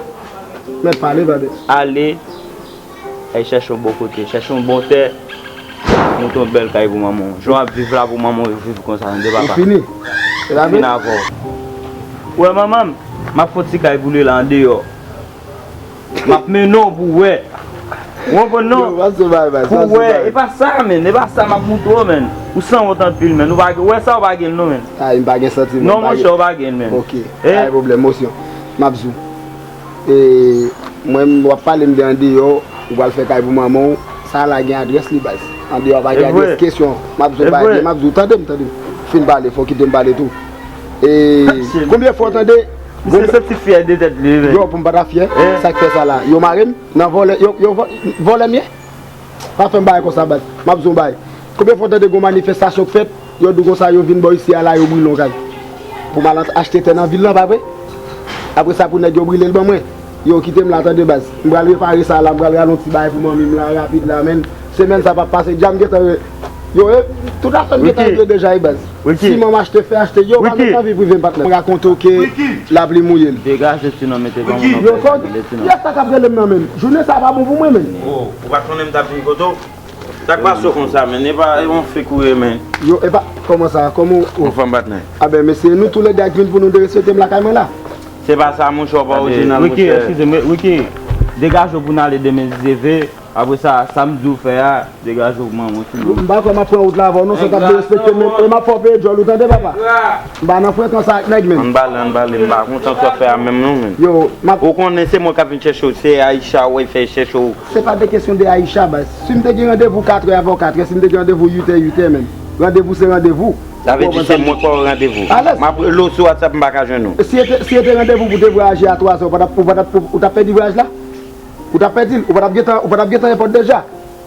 Mèt pale, brother. Ale, al chèche yon bon kote, chèche yon bon tè, monte yon bèl kay pou manman w. Jan w ap viv la pou manman w, viv konsa, tande, papa. Ou fini? Fini avè w. Ou wè manman m, m ap fè yon ti kay pou li la andeyò. M ap mennen w pou w wè. Ou konprann, non? Yo, pa sou bagay, pa sou bagay. Pou w wè. E pa sa, menn. E pa sa m ap montre w, menn. Ou sanwont anpil, menn. Ou pa gen, ou wè sa, ou pa gen l, non, menn. Ay, m pa gen santiman. Non, monchè, ou pa gen l, menn. Ok. E? Pa gen pwoblèm, mosyon. M ap di w. E, mwen, w ap pale m de andeyò, ou pral fè kay pou manman w. Sa la gen adrès li, baz. Andeyò pa gen adrès, kesyon. M ap di w, pa gen, m ap di w, tande m, tande m. Fin pale, fò w kite m pale tou. E, konbyen fwa w tande? Misye santi fyè de tèt li, wi. Yo, pou m pa ta fyè, sa k fè sa la? Yo mare m nan vòlè, yo, yo vò-, vòlè m ye? Pa fè m bagay konsa, baz. M ap di w yon bagay. Konbyen fwa w tande gon manifestasyon k fèt, yo di w konsa, yo vin bò isi a la, yo brile yon kay? Pou m al achte tè nan vil lan, pa vre? Apre sa, pou nèg yo brile l ban mwen. Yo, kite m la, tande, baz. M pral repare sa la, m pral rale yon ti bagay pou manmi m la, rapid la, menn. Semèn sa p ap pase, dja m gentan re-, yo, e, tout afè m gentan regle deja, wi, baz. Ricky. Siman m achte, fè achte, yo, pa met nan vi prive m, patnè. M rakonte w ke lapli mouye l. Degaje ti non, mete ban mwen. Yo, kòd, kiyès sa k ap rele m nan, menn? Jounen sa pa bon pou mwen, menn. Oh, ou pa t konnen m t ap vin kote w? Sa k pase w konsa, menn? E pa, e yon fake ou ye, menn. Yo, e pa, kòman sa? Kòman w? Anfòm, patnè. A ben, mesye, nou toulède ak vin pou nou derespekte m lakay mwen la. Se pa sa, monchè, w pa orijinal, monchè. Ricky, eskize m, Ricky, degaje w pou n ale demen, zeve. Apre sa, sa m di w fè a, degaje w pou manman w, sinon. M pa kwè m ap pran wout la avè w, non, sa t ap derespekte m, e m ap fè w peye djòl, ou tande, papa? M pa nan frekans ak nèg, menn. Ann pale, ann pale, m pa kontan sa w fè a menm, non, menn. Yo, m ap... Ou konnen se mwen k ap vin chèche w, se Aisha w wè fè chèche w. Se pa de kesyon de Aisha, baz. Si m te gen randevou katrè avè w katrè, si m te gen randevou uitè, uitè, menn. Randevou se randevou. Sa vle di se mwen k ba w randevou. Alèz. M ap rele w sou WhatsApp, m pa ka jwenn ou. Si e te, si e te randevou pou te vwayaje a twazè, ou pa t ap, ou pa t ap, ou t ap pèdi vwayaj la? Ou t ap pèdi l, ou pa t ap gentan, ou pa t ap gentan nenpòt deja.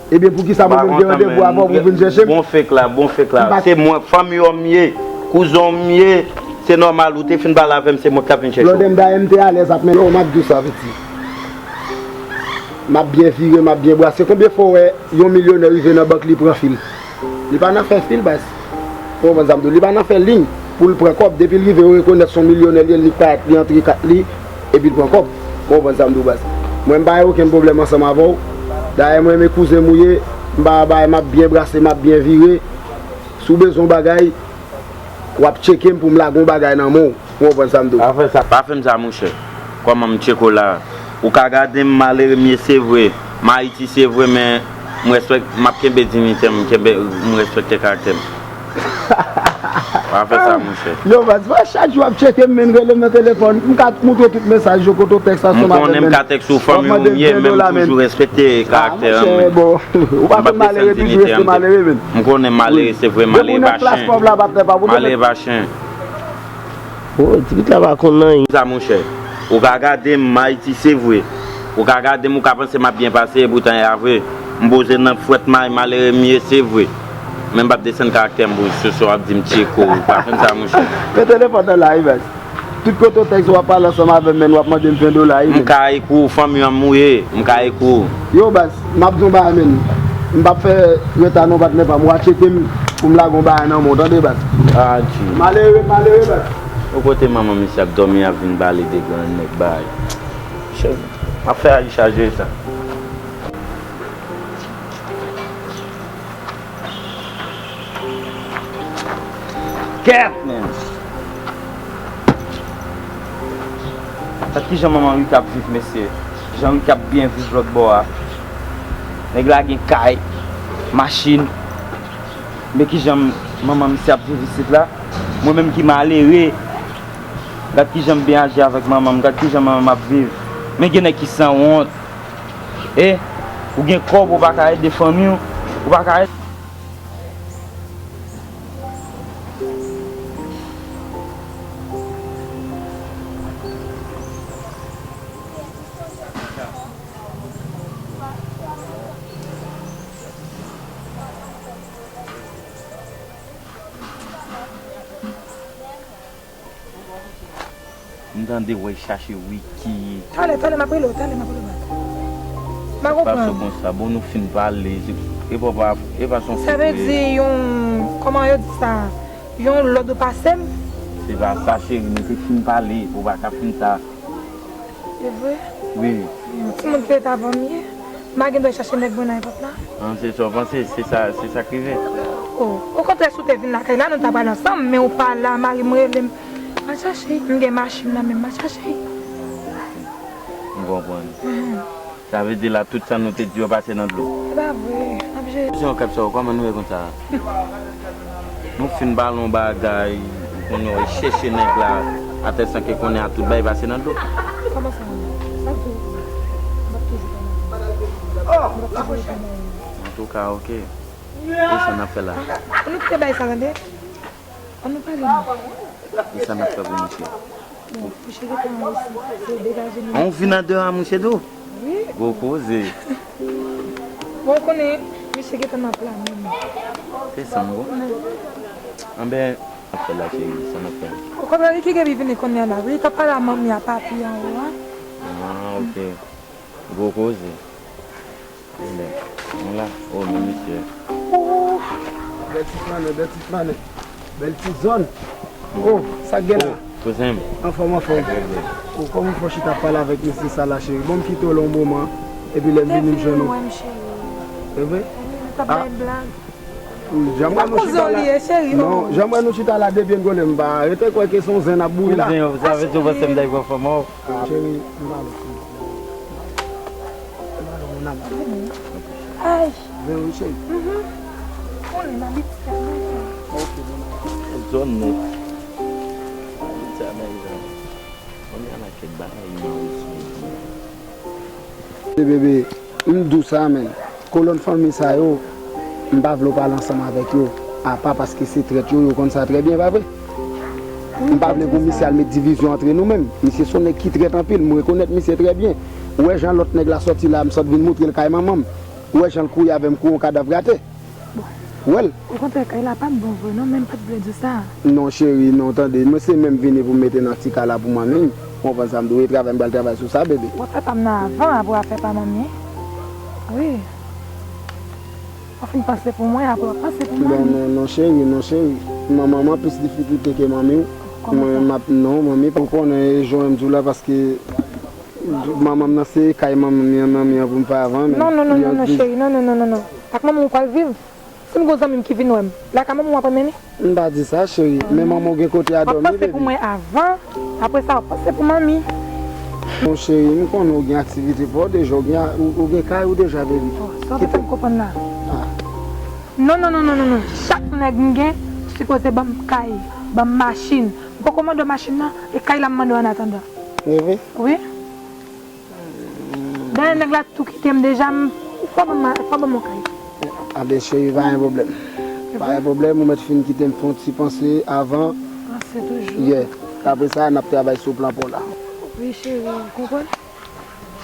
Ebyen, poukisa mwen menm gen randevou avè w pou w vin chèche m? Bon fake la, bon fake la. Se mwen, fanmi w m ye, kouzen w m ye, se nòmal, ou te fin pale avè m, se mwen k t ap vin chèche w. Lòdè m dayè m te alèz ap men. Yo, m ap di w sa, piti. M ap byen vire, m ap byen brase. Konbyen fwa w wè yon milyonè rive nan bank, li pran fil? Li pa nan fè fil, baz. Ou konprann sa m di w? Li pa nan fè liy pou l pran kòb. Depi l rive, yo rekonèt se yon milyonè li ye, l nik parèt, li antre kat li, epi l pran kòb. Ou konprann sa m di w, baz? Mwen, m pa gen okenn pwoblèm ansanm avè w. Dayè, mwen renmen kouzen m ou ye. M pa bay, m ap byen brase, m ap byen vire. Si w bezwen yon bagay, w ap tcheke m pou m lage yon bagay nan men w. Ou konprann sa m di w? Pa fè sa, pa fè m sa, monchè. Kòman m tcheke w la? Ou ka gade m malere m ye, se vre. M Ayiti, se vre, men m respèk-, m ap kenbe diyite m, m kenbe, m respekte karaktè m. Pa fè sa, monchè. Yo, baz, chak jou w ap tcheke m, men rele m nan telefòn. M ka montre w tout mesaj yo, kote w tèks ansanm avè m, men. M konnen m ka tèks ou, fanmi w m ye, men m toujou respekte karaktè an, men. Ou pa konn malere toujou rete malere, men. M konnen m malere, se vre, malere pa chen. Malere pa chen. Oh, ti pitit la pa konn anyen. Sa, monchè. Ou ka gade m, m Ayiti, se vre. Ou ka gade m, ou ka panse m ap byen pase, epoutan e pa vre. M poze nan fwèt may, malere m ye, se vre. Men m p ap desann karaktè m pou sosye w ap di m tcheke w. Pa fè m sa, monchè. Men telefòn nan la, wi, baz. Tout kote w tèks, w ap pale ansanm avè m, men w ap mande m ven dola, wi, men. M ka ekri w, fanmi an m ou ye. M ka ekri w. Yo, baz, m ap di w yon bagay, men. M p ap fè reta non, patnè pa m. W a tcheke m pou m lage yon bagay nan men w, tande, baz. Adje. Malere, malere, baz. Ou kote manman misye ap dòmi, ap vin pale de gran nèg bay. Chè, m ap fè Aisha jere sa. Kèt, men! Gad kijan manman Ricky ap viv, mesye. Jan Ricky ap byen viv lòt bò a. Nèg la gen kay, machin. Men kijan manman misye ap viv isit la. Mwen menm ki malere, gad kijan m byen aji avèk manman m, gad kijan manman m ap viv. Men gen nèg ki sanwont. E, ou gen kòb, ou pa ka ede fanmi w, ou pa ka ede. M tande w al chache Ricky. Talè, talè, m ap rele w, talè, m ap rele w bak. M pa konprann. E pa sou konsa, bon, nou fin pale, se, e pa, pa, e pa son. Sa vle di yon, kòman yo di sa, yon lòd ou pase m? Se pa sa, cheri, nou te fin pale, ou pa ka fin sa. E vre? Wi. Yon timoun ki ret avan m ye. M pa gen dwa chache nèg mwen nan epòt la. An, se sa w panse, se sa, se sa k rive. O, okontrè, si w te vin lakay la, nou ta pral ansanm, men ou pa la, mari m rele m. M al chache, m gen machin nan men m, m al chache. M konprann. Mhm. Sa vle di la, tout sa nou te di yo pase nan dlo. Se pa vre, n ap jere. Misyon kap sa, kòman nou ye konsa? Nou fin pale yon bagay, ou konnen w chèche nèg la, atè san ke konnen a tout bagay pase nan dlo. Kòman sa? Sa k di w? M ap toujou pale avè w. M ap toujou pale avè w. Antouka, oke. E sa n ap fè la? An nou kite bagay sa tande. An nou pale non. E sa n ap fè pou misye? Bon, mouche gentan resi, se degaje li. An w vin an deyò a mouche tou? Wi. Gwo koze. Bon, ou konnen, misye gentan nan plan menm. Se sa m konprann. Anben, n ap fè la, cheri, sa n ap fè? Ou konprann, li ki gen li vini kounye a la. Wi, li t ap pale a manmi a, papi anwo a. Ah, oke. Gwo koze. Anben, nou la. O, men misye. Bèl ti flanè, bèl ti flanè. Bèl ti zòn. O, sa k gen la? O, kouzen m. Anfòm, anfòm. O, kòman fò chita ap pale avèk mesye sa la, cheri? Bon, m kite w la yon moman, epi lè m vini, m jwenn ou. Te vin wè m, cheri. E vre? Wi, m t ap bay blag. Jan m wè nou chita la. Non, jan m wè nou chita la, depi n gole, m pa rete kwè ke se yon zen n ap bouyi la. Kouzen, sa vle di w panse m t ap pran fanm ou? Ah, cheri, m pa lòt moun. M pa lòt moun nan. Ay. Vin wi, cheri. Mhm. Konnen m abitye sa, men. Ok, bon, nan. Zòn nèt. Abitye sa, men, zòn. Kounye a la, kèk bagay, men, wi, cheri. Bebe, m di w sa, men. Kolòn fanmi sa yo, m pa vle w pale ansanm avèk yo, apa paske se trèt yo, yo konn sa trè byen, pa vre? M pa vle pou misye al met divizyon antre nou menm. Misye se yon nèg ki trèt anpil, m rekonèt misye trè byen. Ou wè jan lòt nèg la sòti la, m sot vin moutre l kay manman m. Ou wè jan l kouri avè m kou yon kadav rate. Ou wè l? Okontrè, kay la pa t bon vre non, men m pa t vle di w sa. Non, cheri, non, tande, mwen se menm vini pou m mete nan ti kay la pou manmi m. Ou konprann sa m di w, e travay m pral travay sou sa, bebe. W ap fè pa m nan avan, apre w ap fè pa manmi. Wi. W ap fin panse pou mwen, apre w ap panse pou manmi. Non, non, non, cheri, non, cheri. Manman m an plis difikilte ke manmi w. Kòman sa? Mwen, m ap, non, manmi, ou konnen, e jan m di w la, paske manman m nan se kay manmi an, manmi an pou m fè avan, men. Non, non, non, non, non, cheri, non, non, non, non, non. Ak manman w pral viv? Si m gon zanmi m ki vin wè m, lakay manman w ap renmen li? M pa di sa, cheri, men manman w gen kote a dòmi, baby. W ap panse pou mwen avan, apre sa w ap panse pou manmi. Bon, cheri, m konnen w gen aktivite pa w deja, w gen, w, w gen kay ou deja, baby. Oh, sa w pa fè m konprann la. Ah. Non, non, non, non, non, non. Chak nèg m gen sipoze ban m kay, ban m machin. M poko mande w machin nan, e kay la m mande w an atandan. Vre? Wi. Dayè nèg la tou kite m deja, m, fò ban m, fò ban m yon kay. Anben, cheri, pa gen pwoblèm. Pa gen pwoblèm, ou mèt fin kite m fè yon ti panse avan. Panse toujou. Yeah. Apre sa, n ap travay sou plan pa w la. Wi, cheri, ou konprann?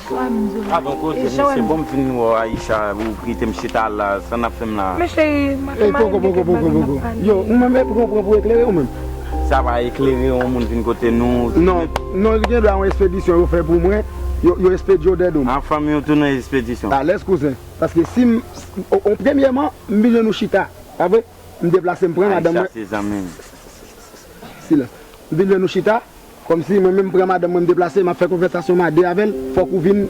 Sa m di w la. Avan koze, mesye, bon, m fin wè Aisha, ou kite m chita la, sa n ap fè m la? Men cheri, m ap poko, poko, poko, poko. Yo, ou menm, e pran, pran pou eklere ou menm. Sa pa eklere yon moun vin kote nou. Non, non, gen dwa yon espedisyon yo fè pou mwen, yo, yo espedye w dèyè do m. An fanmi w tou nan espedisyon. Alèz, kouzen. Paske si m, o, o, premyèman, m vin jwenn nou chita. Pa vre? M deplase, m pran madanm mwen. Aisha, se zanmi m. Silans. M vin jwenn nou chita. Kòmsi mwen menm m pran madanm mwen, m deplase, m ap fè konvèsasyon m a de avè l, fòk ou vin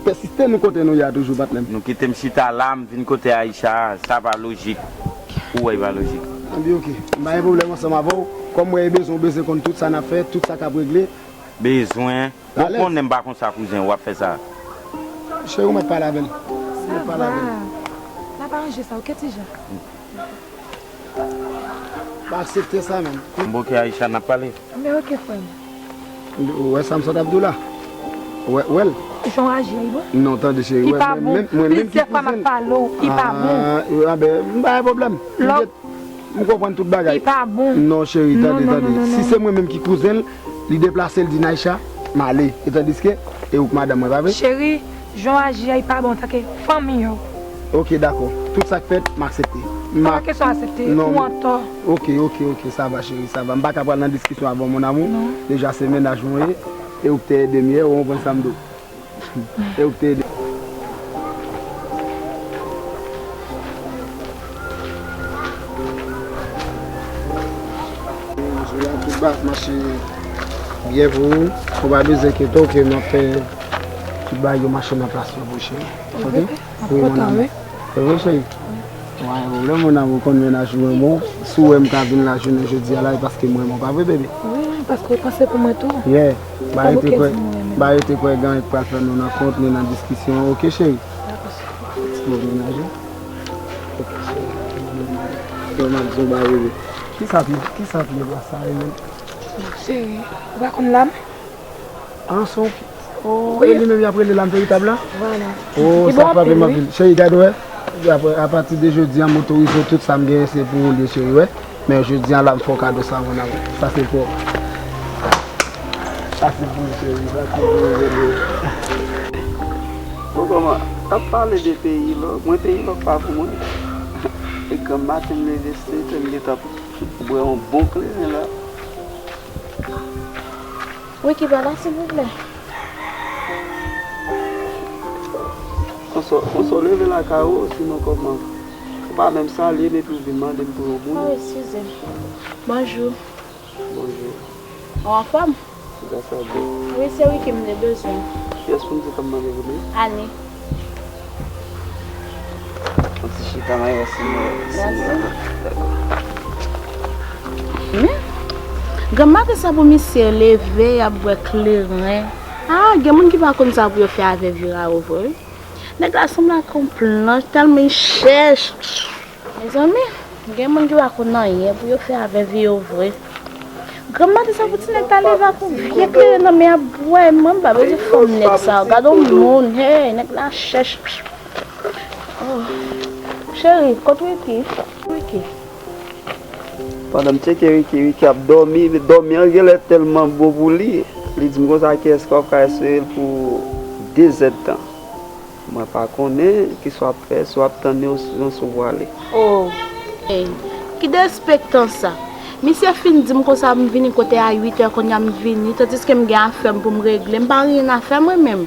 pèsiste nou kote nou ye a toujou, patnè m. Nou kite m chita la, m vin kote Aisha a, sa pa lojik. Ou wè, e pa lojik. Anben, oke. M pa gen pwoblèm ansanm avè w. Kòm mwen e bezwen, w bezwen konn tout sa n ap fè, tout sa k ap regle. Bezwen? Bon, konnen m pa konsa, kouzen, w ap fè sa. Cheri, ou mèt pale avè l. Ou mèt pale avè l. Pa ranje sa, oke, ti Jan? Pa aksepte sa menm. M bòke Aisha n ap pale. Men oke, frè m. Ou wè sa m sot ap di w la? Ou wè, ou wè l? Jan w aji a, li bon? Non, tande cheri. Li pa bon. Plizyè fwa m ap pale w, li pa bon. Ah, ben, m pa gen pwoblèm. M konprann tout bagay. Li pa bon. Non, cheri, tande, tande. Si se mwen menm ki kouzen l, li deplase l di Naïcha, m ale. E tandiske, e ou k madanm mwen, pa vre? Cheri, jan w aji a, li pa bon antanke fanmi w. Ok, dakò. Tout sa k fèt, m aksepte. M pa kesyon aksepte, ou antò. Ok, ok, ok, sa va, cheri, sa va. M pa ka pral nan diskisyon avè w, mon amour. Deja, se mennaj mwen ye. E ou k te ede m yè, ou konprann sa m di w. E ou k te ede. Tout bagay mache byen pou ou. Ou pa bezwen enkyete w ke m ap fè tout bagay yo mache nan plas yo pou ou, cheri. Ok? Wi, mon amour. Se vre, cheri? Mwen gen pwoblèm, mon amour, konn mennaj mwen bon. Si w wè m ka vin la jounen jodi a la, e paske m renmen w, pa vre, bebe? Wi, paske w panse pou mwen tou. Yeah. Ba yo te kwè, ba yo te kwè gen anyen k pral fè nou nan kont ni nan diskisyon. Ok, cheri? Bon, mennaj ou? Ok, cheri. Yo, m ap di w ba bebe. Kisa pi, kisa pi e pa sa, e menm? Cheri, ou pa konn lam? An, se yon Oh, e li menm y ap rele lam veritab la? Vwala. Oh, sa frape m anpil. Cheri, gade wè. Apre, apati de jodi a, m otorize w, tout sa m genyen se pou ou l ye, cheri, wè. Men jodi a la, m fè w kado sa, mon amour. Sa se pou ou. Sa se pou ou, cheri. Sa se pou ou, bebe. Bon, kòman? T ap pale de peyi lòk. Mwen, peyi lòk pa pou mwen. E granm maten, m leve sèt è, m gentan bwè yon bon kleren la. Wi, ki pa la, silvouplè? Konsò, konsò, leve lakay ou, sinon kòman? Ou pa menm salye m epi w vin mande m pou yon moun. Oh, eskize m. Bonjou. Bonjou. Ou anfòm? Gras a Dye. Wi, se Ricky m te bezwen. Kiyès pou m di k ap mande pou li? Ani. Yon ti chita, m a wè si mwen, si mwen. Dakò. Men, granm maten sa pou misye leve, y ap bwè kleren. Ah, gen moun ki pa konn sa pou yo fè avè virawo vre, wi. Nèg la sanble ak yon planch, tèlman li chèch. Mezanmi, gen moun ki pa konn anyen pou yo fè avè vi yo vre. Granm maten sa pou ti nèg ta leve ak yon vye kleren nan men ap bwè, mwen m pa bezwen fanm nèg sa. Gade yon moun, hey, nèg la chèch. Oh. Cheri, kot Ricky? Ricky. Pandan m tcheke Ricky, Ricky ap dòmi, dòmi an genlè tèlman bon pou li. Li di m konsa, kiyès k ap ka espere l pou de zèdtan. Mwen pa konnen kisa w ap fè, si w ap tann li oubyen si w prale. Oh. Ey, ki derespektan sa? Misye fin di m konsa m vini kote a uit è, kounye a m vini, tandiske m gen afè m pou m regle. M pa anyen afè mwen menm.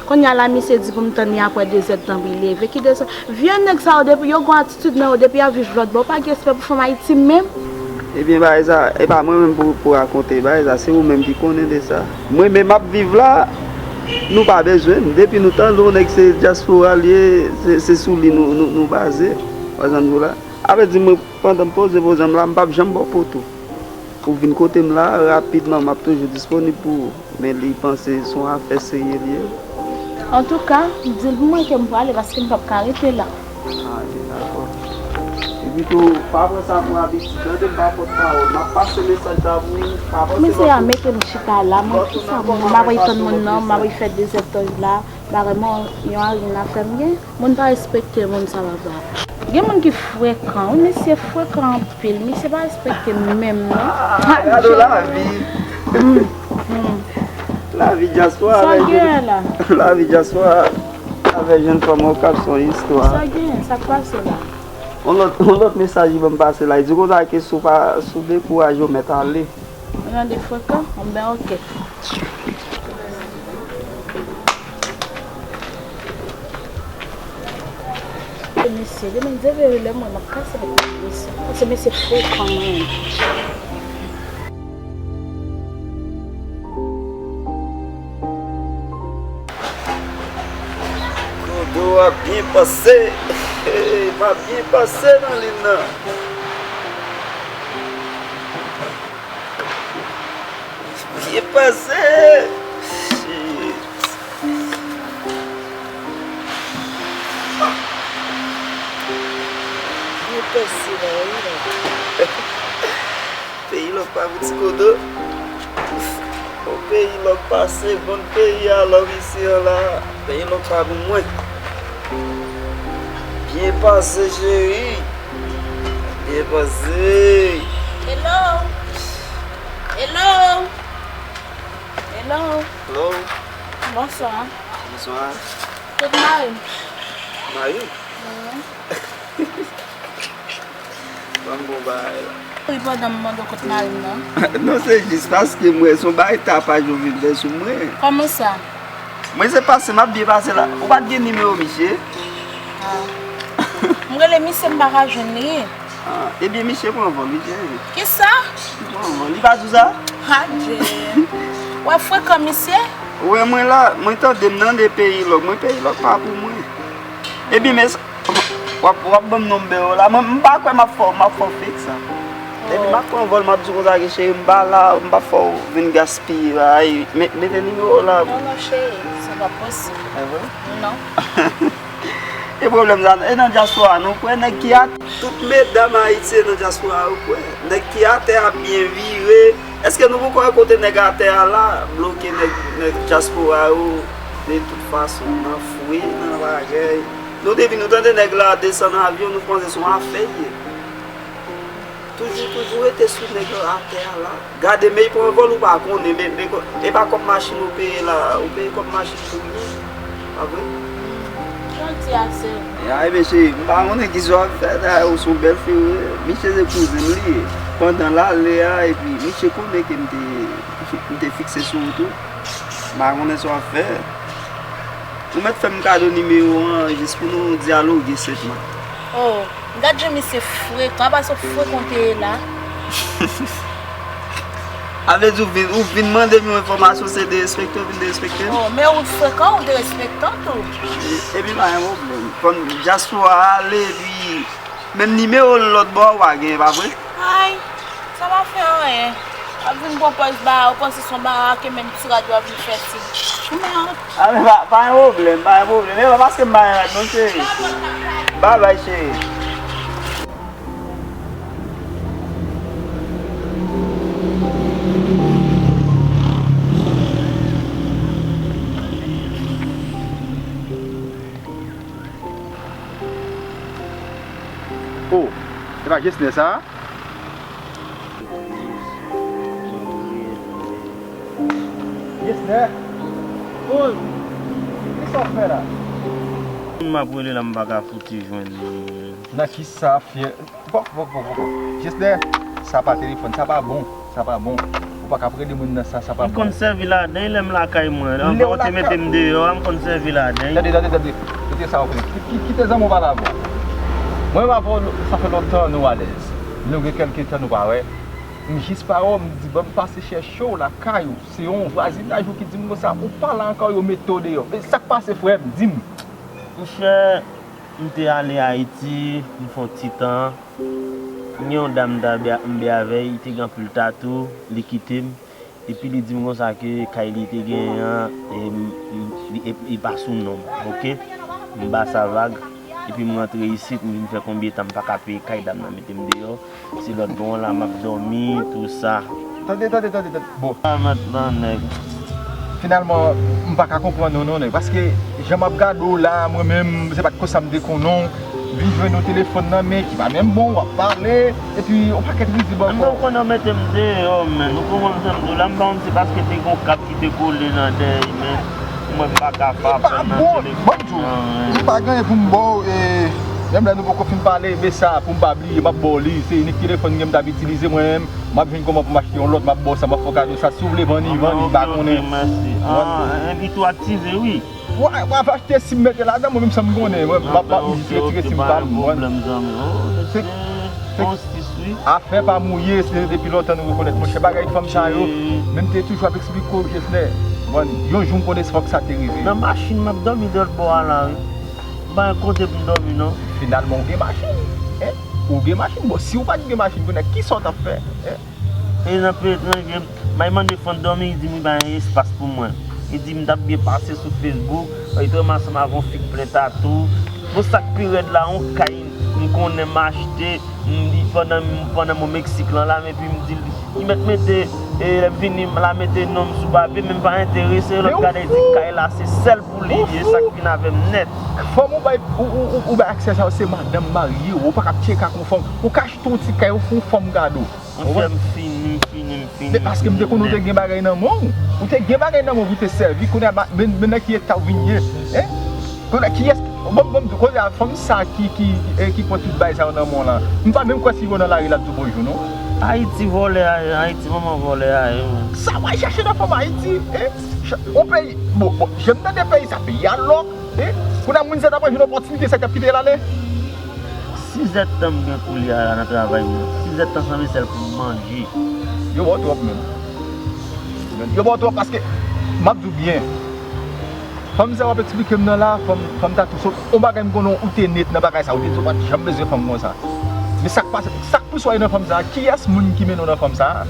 Kounye a la misye di pou m tann li apre de zèdtan pou li leve. Ki de zè-, vye nèg sa yo depi yo gon atitid nan yo, depi y ap viv lòtbò, ou pa gen respè pou fanm Ayiti menm. Ebyen, bagay sa, e pa mwen menm pou, pou rakonte bagay sa, se ou menm ki konnen de sa. Mwen menm m ap viv la, nou pa bezwen m. Depi nou tande yon nèg se dyaspora l ye, se, se sou li nou, nou, nou baze. Ou wè sa m di w la? A vle di mwen, pandan m poze, poze m la, m p ap janm ba w poto. Ou vin kote m la, rapidman, m ap toujou disponib pou ou. Men li panse se yon afè serye li ye. Antouka, di l pou mwen ke m prale paske m p ap ka rete la. Ah, ok, dakò. Epi tou, pa pran sa pou abitid, tande m pa pòt pawòl. M ap pase mesaj sa pou ou, pa panse. Mesye a mete m chita la, mwen kisa m, m ap ret tann moun nan, m ap ret fè de zèdtan la, bagay mwen, yon anyen afè m gen. Moun pa respekte moun sa papa. Gen moun ki frekan, wi, misye frekan anpil, misye pa respekte m menm non. Ah, gade lavi. Lavi dyaspora avè jèn, lavi dyaspora avè jèn fanm Okap se yon istwa. Sa gen, sa k pase la? Yon lòt, yon lòt mesaj li ban m pase la, li di konsa ke si w pa, si w dekouraje w mèt ale. Ou tande frekan? Bon, ben, ok. Mesye, demen devye lè mwen, m ap kase avèk mesye. Paske mesye frekan mwen. Kodo ap byen pase. M ap byen pase nan liy nan. Byen pase. Shit. Peyi lòk pa pou ti kodo. Yon peyi lòk pase, bon peyi a lòk isi an la. Peyi lòk pa pou mwen. Byen pase, cheri. Byen pase. Hello. Hello. Hello. Hello. Bonswa. Bonswa. Kot mari m? Mari w? Mhm. Ban m bon bagay la. Wi, pandan m mande w kot mari m nan. Non, se jis paske mwen, se yon bagay tapaj yo vin fè sou mwen. Kòman sa? Mwen, se pase, m ap byen pase la. Ou pa t gen nimewo misye? Ah. M rele misye, m pa ka jwenn li. Ah, ebyen, misye pran vòl, wi, cheri. Kisa? Li pran vòl, li pa di w sa? Adje. W ap frekan misye? Ou wè mwen la, mwen tande m nan de peyi lòk. Mwen peyi lòk pa pou mwen. Ebyen, men, w ap, w ap ban m nonbè w la. Mwen, m pa kwè m ap fè w, m ap fè w fake sa. Epi m ap pran vòl, m ap di w konsa ke cheri, m pa la, m p ap fè w vin gaspiye bagay. Met-, mete nimewo w la. Non, non, cheri, se pa posib. E vre? Non. E pwoblèm sa, e nan dyaspora a, nou kwè nèg ki atè. Tout medam Ayiti e nan dyaspora a, ou kwè. Nèg ki atè a byen vire. Èske nou poko wè kote nèg atè a la, bloke nèg, nèg dyaspora yo de tout fason, nan fouye, nan bagay. Nou depi nou tande nèg la desann avyon, nou panse se yon afè l ye. Toujou, toujou rete sou nèg atè a la. Gade, men y pran vòl, ou pa konnen, men, men, e pa kòb machin ou peye la, ou peye kòb machin pou li, pa vre? Jan w di a, se vre. Ya, ebyen, cheri, m pa konnen kisa w ap fè la, ou se yon bèl fi, wi. Misye se kouzen m li ye. Pandan l ale a, epi misye konnen ke m te, m te fikse sou ou tou. M pa konnen sa w ap fè. Ou mèt fè m kado nimewo an jis pou nou dyaloge senpman. Oh, gad jan misye frekan, apa se frekan w te ye la? A vle di ou vin, ou vin mande m yon enfòmasyon, se derespekte w vin derespekte m? Oh, men ou frekan, ou derespektan tou. E, epi pa gen pwoblèm. Kòm dyaspora ale, epi menm nimewo lòt bò a ou pa genyen, pa vre? Ay, sa pa fè anyen. W ap vin pran pòz ba, ou panse se yon bagay ke menm ti rad yo ap vin fè ti. Ou mèt. A, men pa, pa gen pwoblèm, pa gen pwoblèm. E pa paske m pa gen rad non, cheri. Babay, cheri. Oh, e pa Jesnè sa? Jesnè? Woy! Kisa w fè la? M ap rele la, m pa ka fouti jwenn li. Nan kisa, fyè? Bon, bon, bon, bon, bon. Jesnè, sa pa telefòn, sa pa bon, sa pa bon. Ou pa ka ap rele moun nan sa, sa pa bon. M konn sèvi ladan l lè m lakay mwen. Anvan ou te mete m deyò a, m konn sèvi ladan l. Tande, tande, tande. Tande sa w fè. Ki-, ki-, kite zanmi w pale avè w. Mwen menm avè w, sa fè lontan nou alèz. Nou gen kèlke tan nou pa wè. M jis pa wè w, m di, ban m pase chèche w lakay ou. Se yon vwazinaj ou ki di m konsa, ou pa la ankò, yo mete w deyò. Men sa k pase, frè m, di m. Monchè, m te ale Ayiti, m fè yon ti tan. M gen yon dam m t ap bè avè l, li te gen anpil tatou, li kite m. Epi li di m konsa ke kay li te genyen an, e, m, m, li, e, li pa sou non m, oke? M ba sa vag, epi m rantre isit, m vin fè konbyen tan m pa ka peye kay, dam nan mete m deyò. Se lòt bò an la m ap dòmi, tou sa. Tande, tande, tande, tande. Bon. Ah, mentnan, nèg. Finalman, m pa ka konprann ou non, nèg. Paske jan m ap gade w la, mwen menm, se pa t konsa m te konnen w. Vin jwenn ou telefòn nan men, ki pa menm bon, w ap pale, epi yon pakèt rizib ankò. M pa konn mete m deyò, men. Ou konprann sa m di w la, m pa konn se paske te gon kap ki te kole nan dèyè, men. Mwen m pa ka pa pran nan telefòn nan, men. Li pa genyen pou m ba w, e, menm lè nou poko fin pale, men sa, pou m pa bliye, m ap ba w li. Se inik telefòn m gen m t ap itilize mwen menm. M ap jwenn kòman pou m achte yon lòt, m ap ba w sa, m ap fè w kado sa. Si w vle vann li, vann li, m pa konnen. Ah, ok, ok, mèsi. Ah, epi tou aktive, wi. W a, w ap achte sim mete ladan, mwen menm sa m konnen. Mwen, m ap, m ap jis retire sim pa m, mwen. Afè pa mouye, se depi lontan nou rekonèt, monchè, bagay fanm sa yo. Men m te toujou ap eksplike w, Jesnè. Bon, yon jou m konnen se fòk sa te rive. Nan machin, m ap dòmi de lòt bò a la, wi. M pa gen kote pou m dòmi, non. Finalman, ou gen machin, en? Ou gen machin. Bon, si w pa t gen machin, kounye a, kisa w t ap fè, en? E nan peyi etranje, m al mande fanm dòmi, li di m li pa gen espas pou mwen. Li di m t ap byen pase sou Facebook, li te ranmase m avè yon fi k plen tatou. Bon, sa k pi rèd la, yon kay M konnen m achte, m di pandan, pandan m o Meksik lan la, epi m di l, li mèt mete, e, lè m vini, m la mete non m sou papye, men m pa enterese, lòt gade di kay la se sèl pou li ye, sa k vin avè m nèt. Fanm ou bay, ou, ou, ou, ou bay aksè sa yo, se madanm marye w, ou pa ka tcheke ak yon fanm, ou ka achte yon ti kay, ou fè yon fanm kado. Monchè, m fini, m fini, m fini. Men paske m te konnen w te gen bagay nan men w. Ou te gen bagay nan men w pou te sèvi. Kounye a, men, men nan ki eta w vin ye. Hein? Kounye a, kiyès, bon, bon, kounye a, fanm sa ki, ki, eh, ki pran tout bagay sa yo nan men w la. M pa menm kwè si yo nan lari la tou bonjou, non. Ayiti vòlè a ye, Ayiti manman vòlè a ye, wi. Sa w al chache nan fanm Ayiti, eh? Yon peyi, bon, bon, jan m tande peyi sa, peyi a lòk, eh? Kounye a, moun sa t ap jwenn opòtinite, sa t ap kite l ale. Sizèdtan m gen koulye a la nan travay mwen. Sizèdtan sanble sèl pou m manje. Yo ba w twòp menm. Yo ba w twòp paske, m ap di w byen. Fanm sa w ap eksplike m nan la, fanm, fanm ta tou sot. On bagay m konnen ou te nèt nan bagay sa, ou te di w pa t janm bezwen fanm konsa. Men sa k pase, sa k pouse w ale nan fanm sa, kiyès moun ki mennen w nan fanm sa?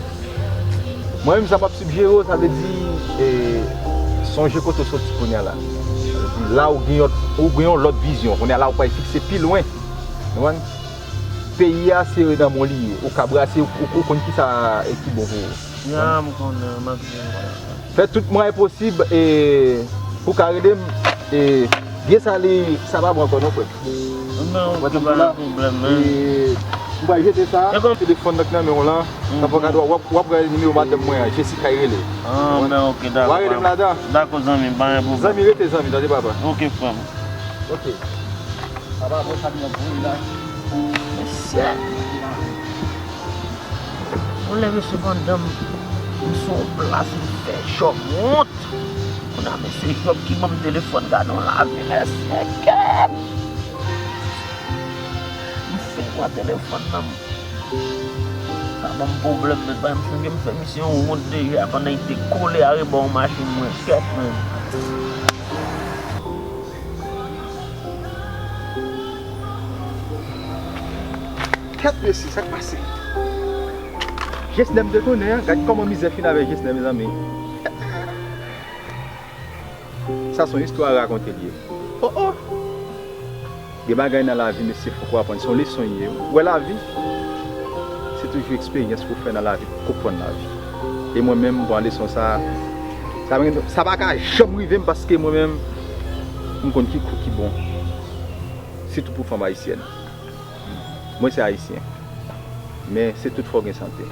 Mwen menm sa m ap sijere w, sa vle di, eh, sonje kote w soti kounye a la. Sa vle di, la ou gen yon, ou gen yon lòt vizyon. Kounye a la ou pral fikse pi lwen. Ou konprann? Peyi a se nan men w li ye. Ou ka brase, ou, ou konn kisa, eh, ki bon pou ou. Ya, m konnen, m ap di w. Fè tout mwayen posib, eh, pou w ka rele m, eh, byen sa li, sa pa bon ankò non, frè m. Non, oke, pa gen pwoblèm, men. E, m pral jete sa, telefòn nan k nan men w lan. Nan pòkad w ap, w ap wè nimewo madanm mwen an, Jessica, y rele. Ah, men oke, dakò. W a rele m ladan. Dakò, zanmi m, pa gen pwoblèm. Zanmi, rete zanmi, tande papa. Oke, frè m. Oke. Papa, bon, sa vin ap voye la. Mesye. Yon lè mesye pandan m, m sou yon plas, m fè jòb wont. Kounye a, mesye Jòb ki ban m telefòn, gade yon lavi, mesye, kèt! M fin pran telefòn nan, m, sa ban m pwoblèm, men pa m sonje m fè misye yon wont deja pandan li te kole arebò yon machin mwen, kèt, men. Kèt, mesye, sa k pase? Jesnè m te konnen an, gad kòman mizè fin avè Jesnè, mezanmi. Sa se yon istwa rakonte l ye. Oh, oh! Gen bagay nan lavi, mesye, fòk w aprann. Se yon leson l ye. Ou wè lavi, se toujou eksperyans pou w fè nan lavi pou w konprann lavi. E mwen menm, m pran leson sa, sa, sa pa ka janm rive m paske mwen menm, m konn ki kou ki bon. Sitou pou fanm ayisyèn. Mwen se ayisyen. Men se tout fò gen sante.